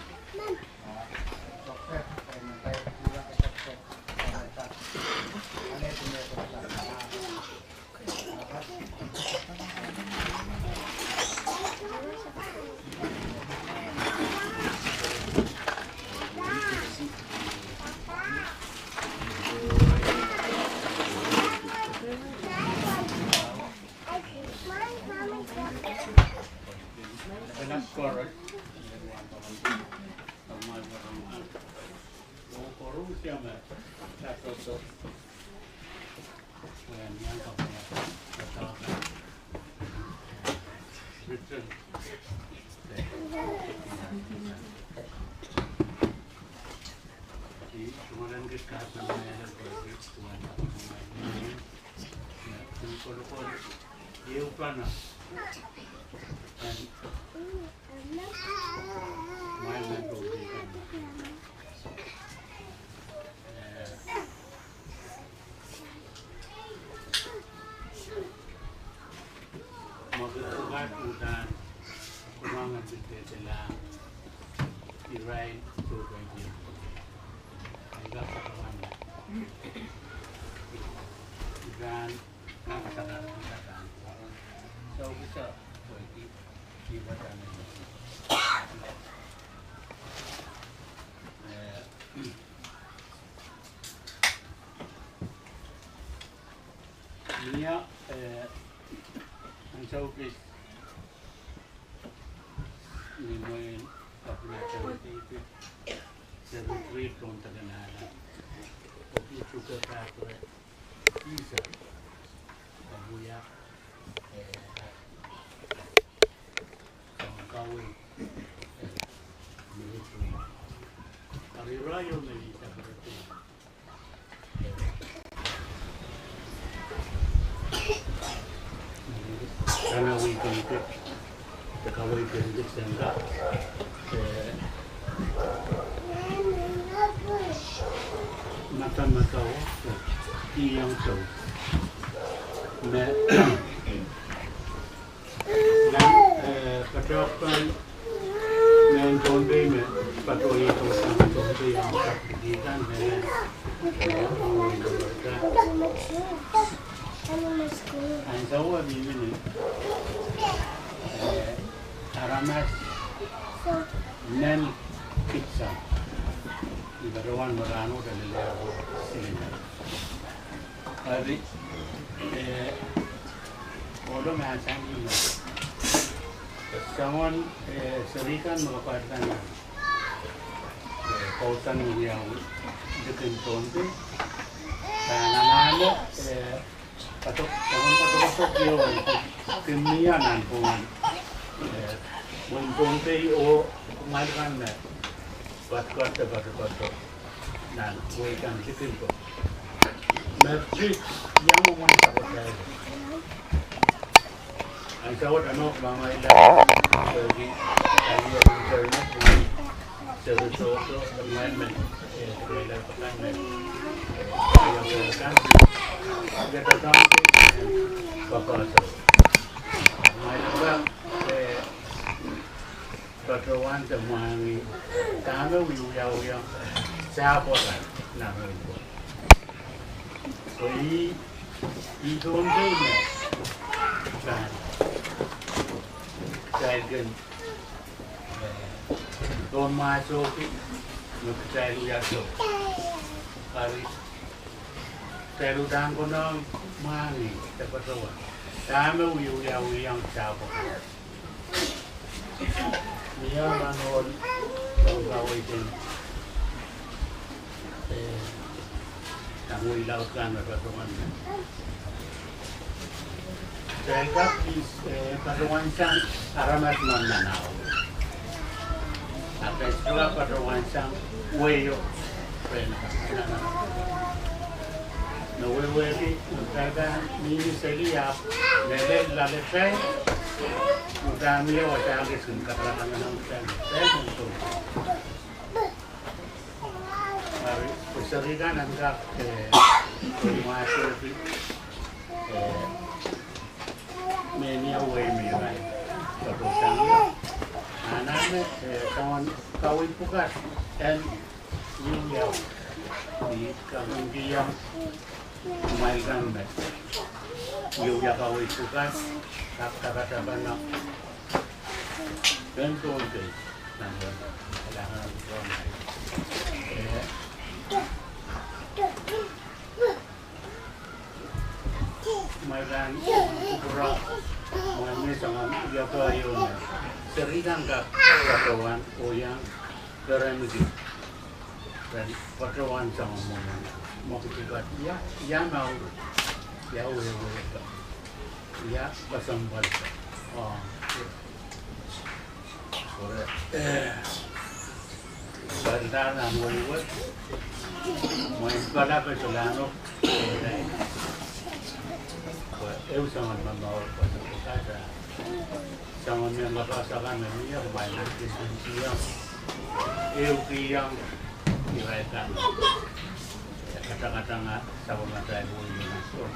Ah, sohlahr, pahn pita, pahn pita. Mwahu pwukat uhdahn, pwukat en pil dehdehla irail sohte irail. Ahi kak sarawi. Uhdahn, kak sarawi, kak sarawi. Sohte pwehki, ih pahn, eh, Mie, eh, ansou kis ni mwein kapw na seri three, seri three tohntekenala. Kopi suke pahpere, isa, kabuya, eh, kawei, eh, military. Ari irail me ni separate. Kawei kawei, kawei kawei sangka, eh, madamadau, eh, iang sou. Me Nan, eh, patohwan, nan Pohnpei me, patohwan iang sang Pohnpei iang sak di kan me, eh, ansou me mihmi, eh, aramas nan Kipsang. Ni patohwan me rahnwet e lel silimen. Ari, eh, ohlo mahsanih me soangen, eh, serihkan me kapwaiada nan, eh, kousoan wiawi likin Pohnpei. Pahn anahne, eh, kato, soangen katokaso kio, kin mie nan pwungen, eh, wehin Pohnpei oh kumwail kan me patohwan, patohwan nan wehi kan likin ko. Me pil iang mwomwen sapwatail. Ansou wet anok mamaila, sohte, ahi internet, sohte, sohte, environment, eh, sohte, sohte, eh, sohte, sohte, papa, sohte. Mamaila, eh, patohwan de mwahngih, dahme wiawi, wiawi, sahpw kan, nan wehi ko. Ko ih, ih Pohnpei me, kan, kitail kin, eh, tohn mwahsohki, me kitail wia sou. Ari, kitail uhdahn konehng mwahngih, de patohwan. Dahme wiawi, wiawi, wiawi, sahpw kan. Mie nan ohl, soangen kaweiken, eh, nan wehi laud kan me patohwan. Kitail kak kis, eh, patohwan sang aramas me nanao. Ahpw kitail kak patohwan sang wehi o, pwe nanao. Me wehwehki, me kitail pahn mihmi seli ahpw, me lel loalatail, me pahn mie wasa kis kin kaparaparangahng kitail, kitail me sou. Ari, pwe serihkan en kak, eh, pwe mwahsohki, eh, me mie wehi me irail. Patohwan sang. Anahne, eh, soangen kawei pwukat en wiawi. I kapingkihong kumwail kan me ieu wia kaweid pwukat, kak kapatapanok pen Pohnpei, nan wehn Kalahngan en Pohnpei. Eh, kumwail kan kupwure, kumwail me soangen wia pwe ieu me serihkan kak patohwan oh iang perenki ren patohwan soangen mwomwen mwekid pwukat. Ia, ia mour, ia wehwehki, ia kesempwal. Oh, pwe, eh, pwe nan wehwehki, mwein kalapw e solahnok, eh, pwe ehu soangen momour, pwe soangen kata. Soangen mehn kapas akan me mie, kumwail nan kin kihong, ehukihong irail kan katakatanga sapwellimatail wei nan soh.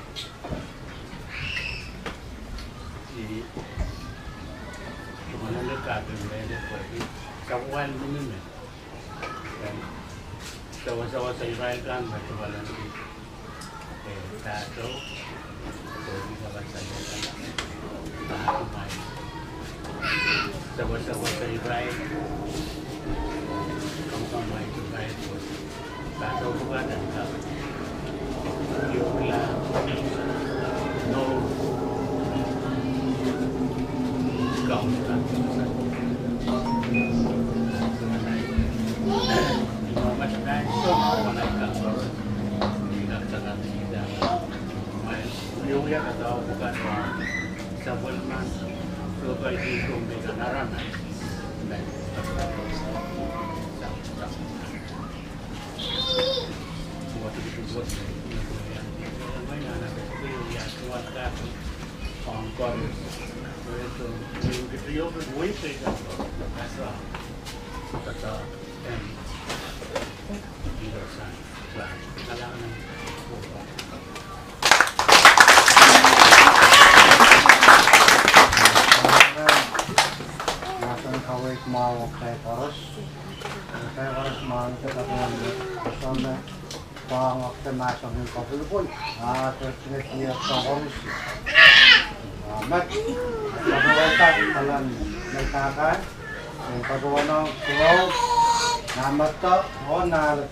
I, soangen kaping me pwehki sapwal minimen. Sewesewese irail kan me tepel en kihong, eh, pahtou, oh irail kan, pahtou mwail. Sewesewese irail, kamwkamwail irail pwe pahtou pwukat en kak iokla nohn Kauno. Mahsen kaweid mwahu ong kitail koaros. Kitail koaros mwahniki patohwan me, koasoia me pwangokte mahsen en kopwulopwul, ah, te tineti e koaros. Ah, met, patohwan kak kalan me kakai, en patohwan ong Koht, nan mehkot, oh nan ale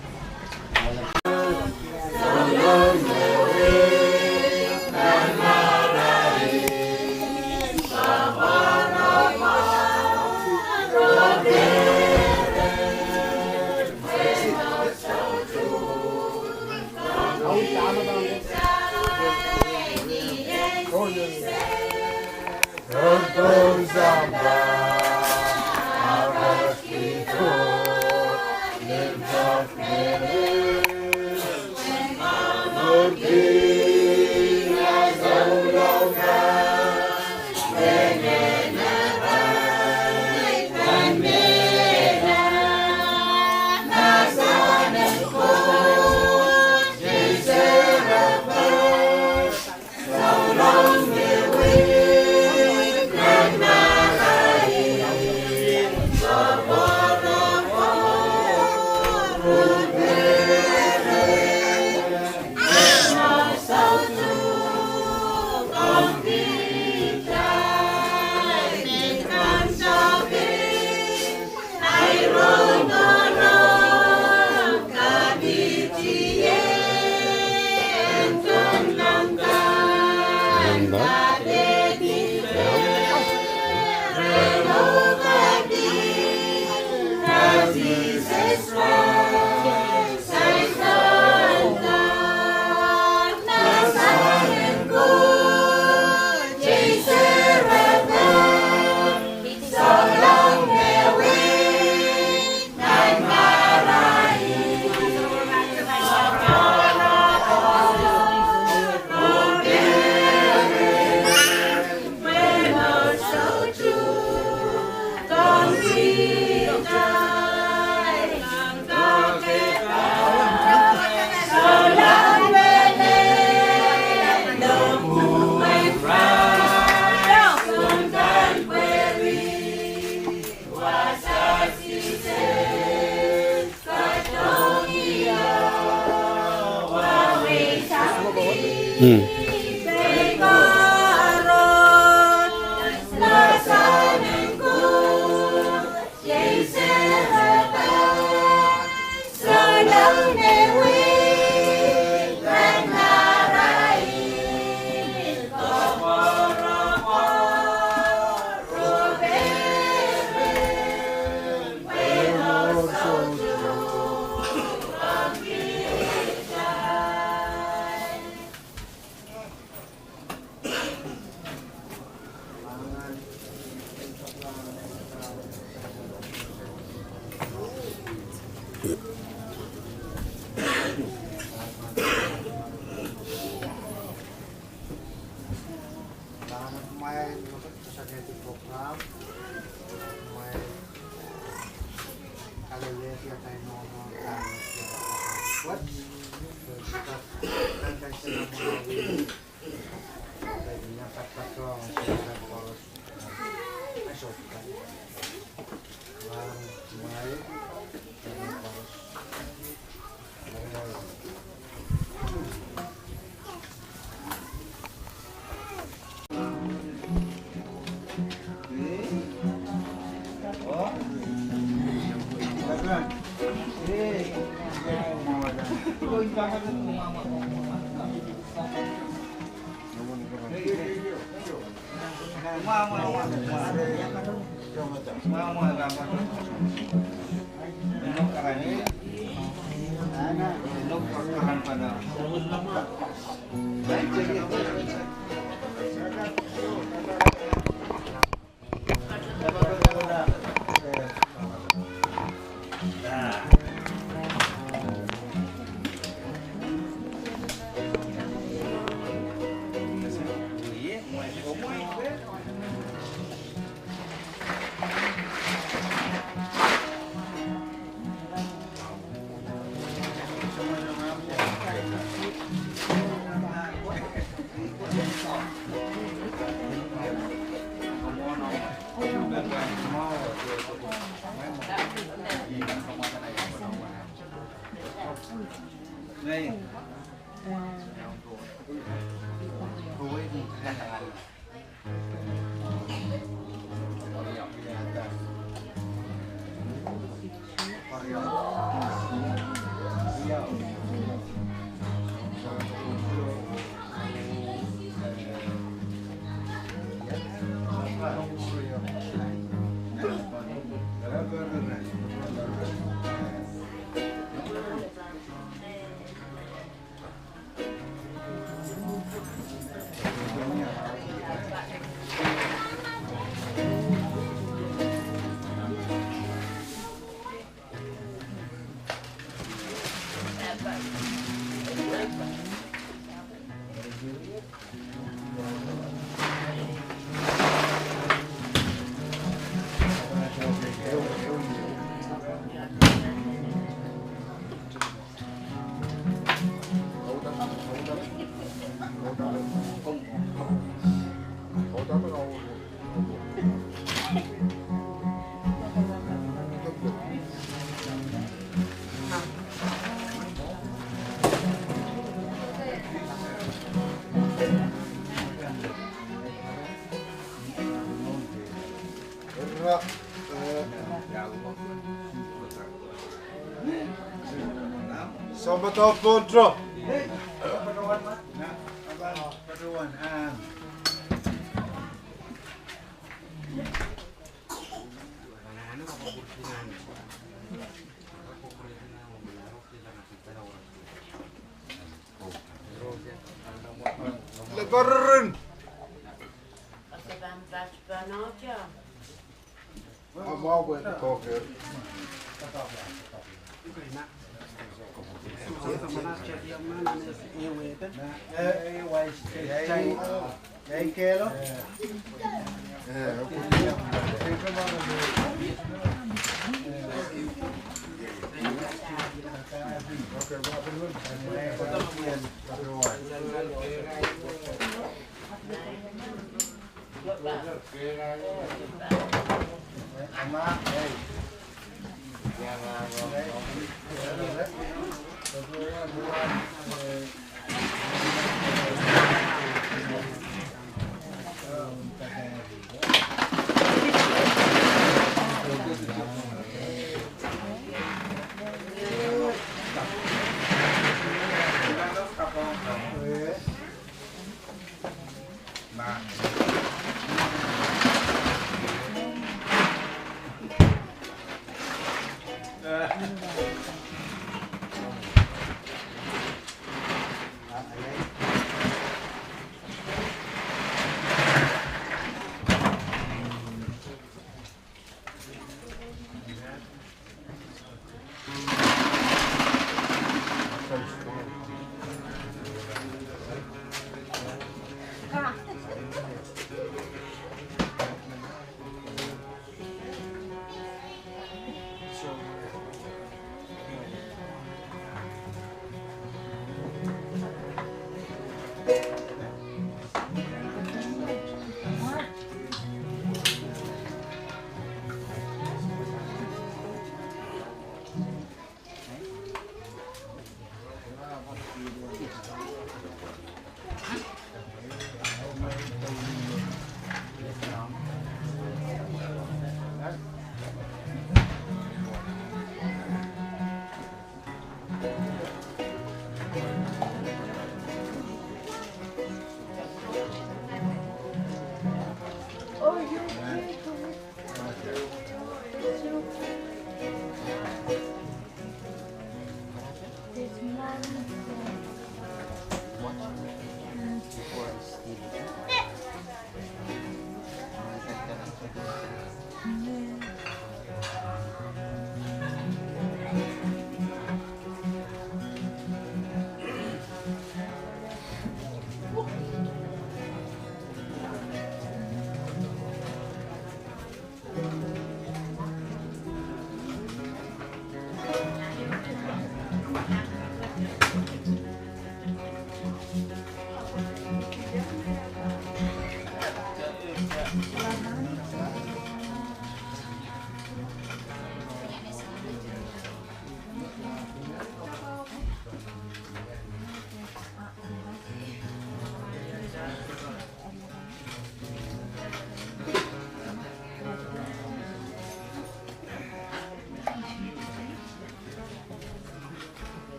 Sohpa doadoahk pwon tro. Leparin.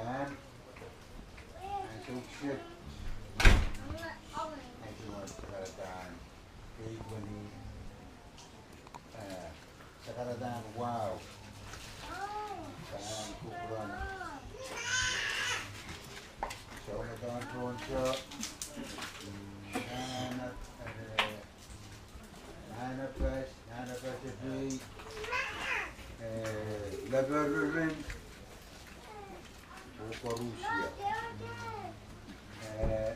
Nan ansou kiset, ansou kiset, kei kweni, eh, sakaradahn wahu, pahn kupwuren soumadahn tohnto, nan, eh, nan Nahnepeht, Nahnepeht Epei, eh, Leperirin, oh Koarusie. Eh,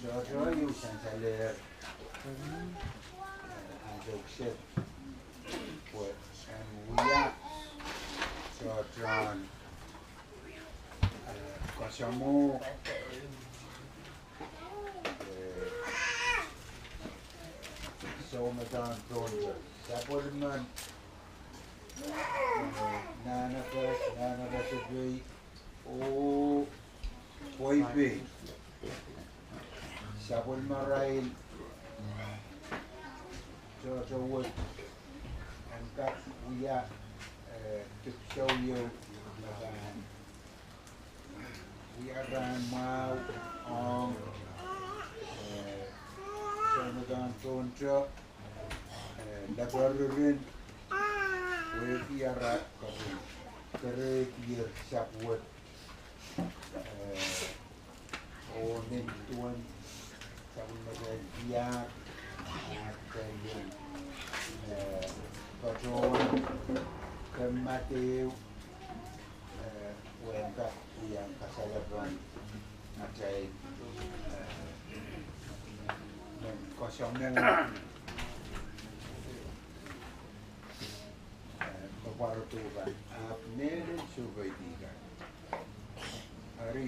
tohto ieu sansalehr, eh, ansou kiset, pwe en wia tohtohn, eh, kasamwo, eh, soumadahn tohnto. Sapwellimen, eh, Nahnepeht, Nahnepeht Epei, oh Pohnpei. Sapwellimarail tohto wet en kak wia, eh, dipwisou ieu me pahn wia rahn mwahu ong, eh, soumadahn tohnto, eh, Leperirin, wehwehki ara kapw, kerehdi sapwet, eh, oh nin duwen sapwellimatail tiahk, atail, eh, patohwan, kemmadeo, eh, pwe en kak wia kasalepen atail, eh, men kasamwo, eh, me pwarodo kan, ahpw mehlel soupeidi kan. Eri,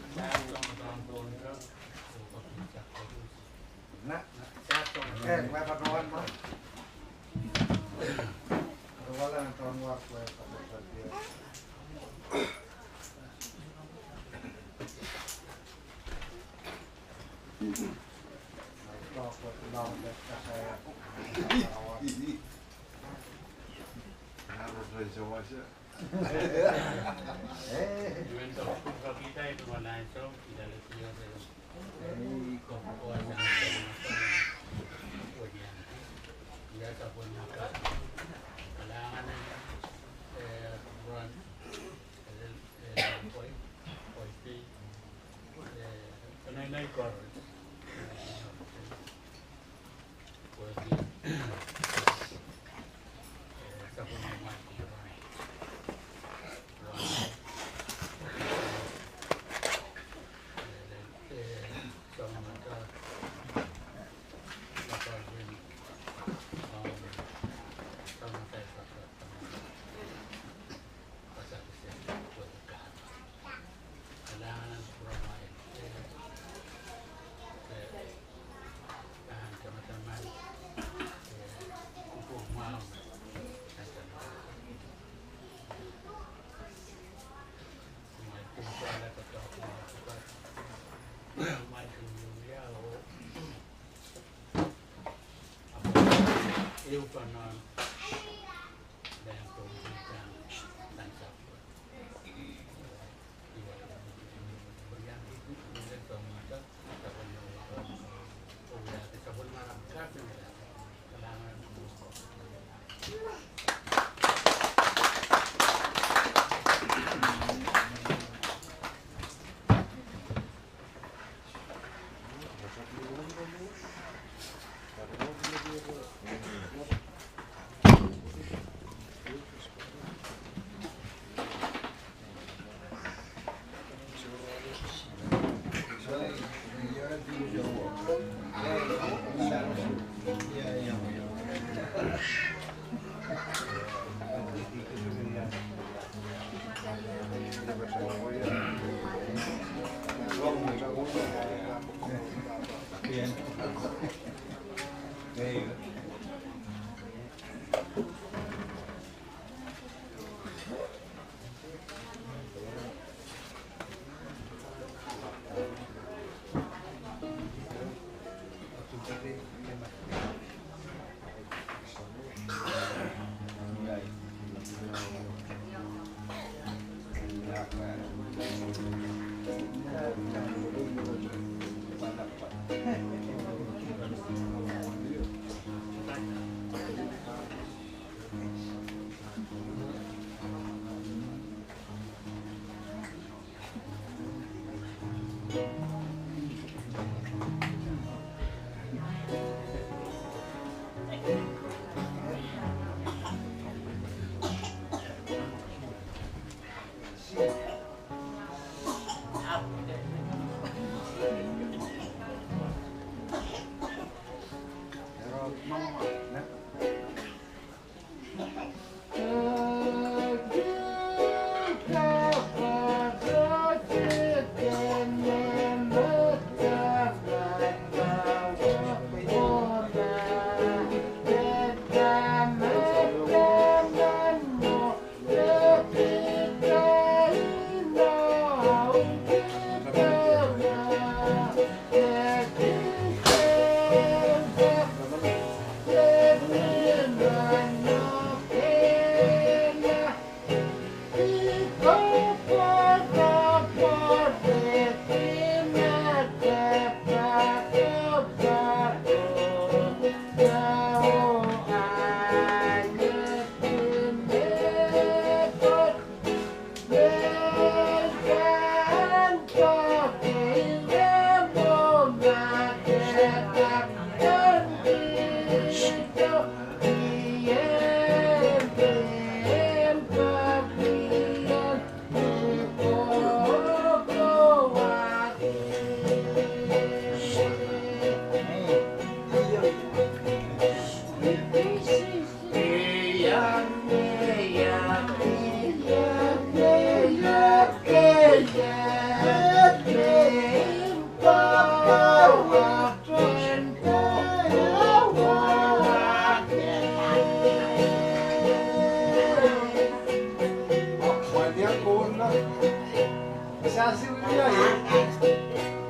Sasi wia.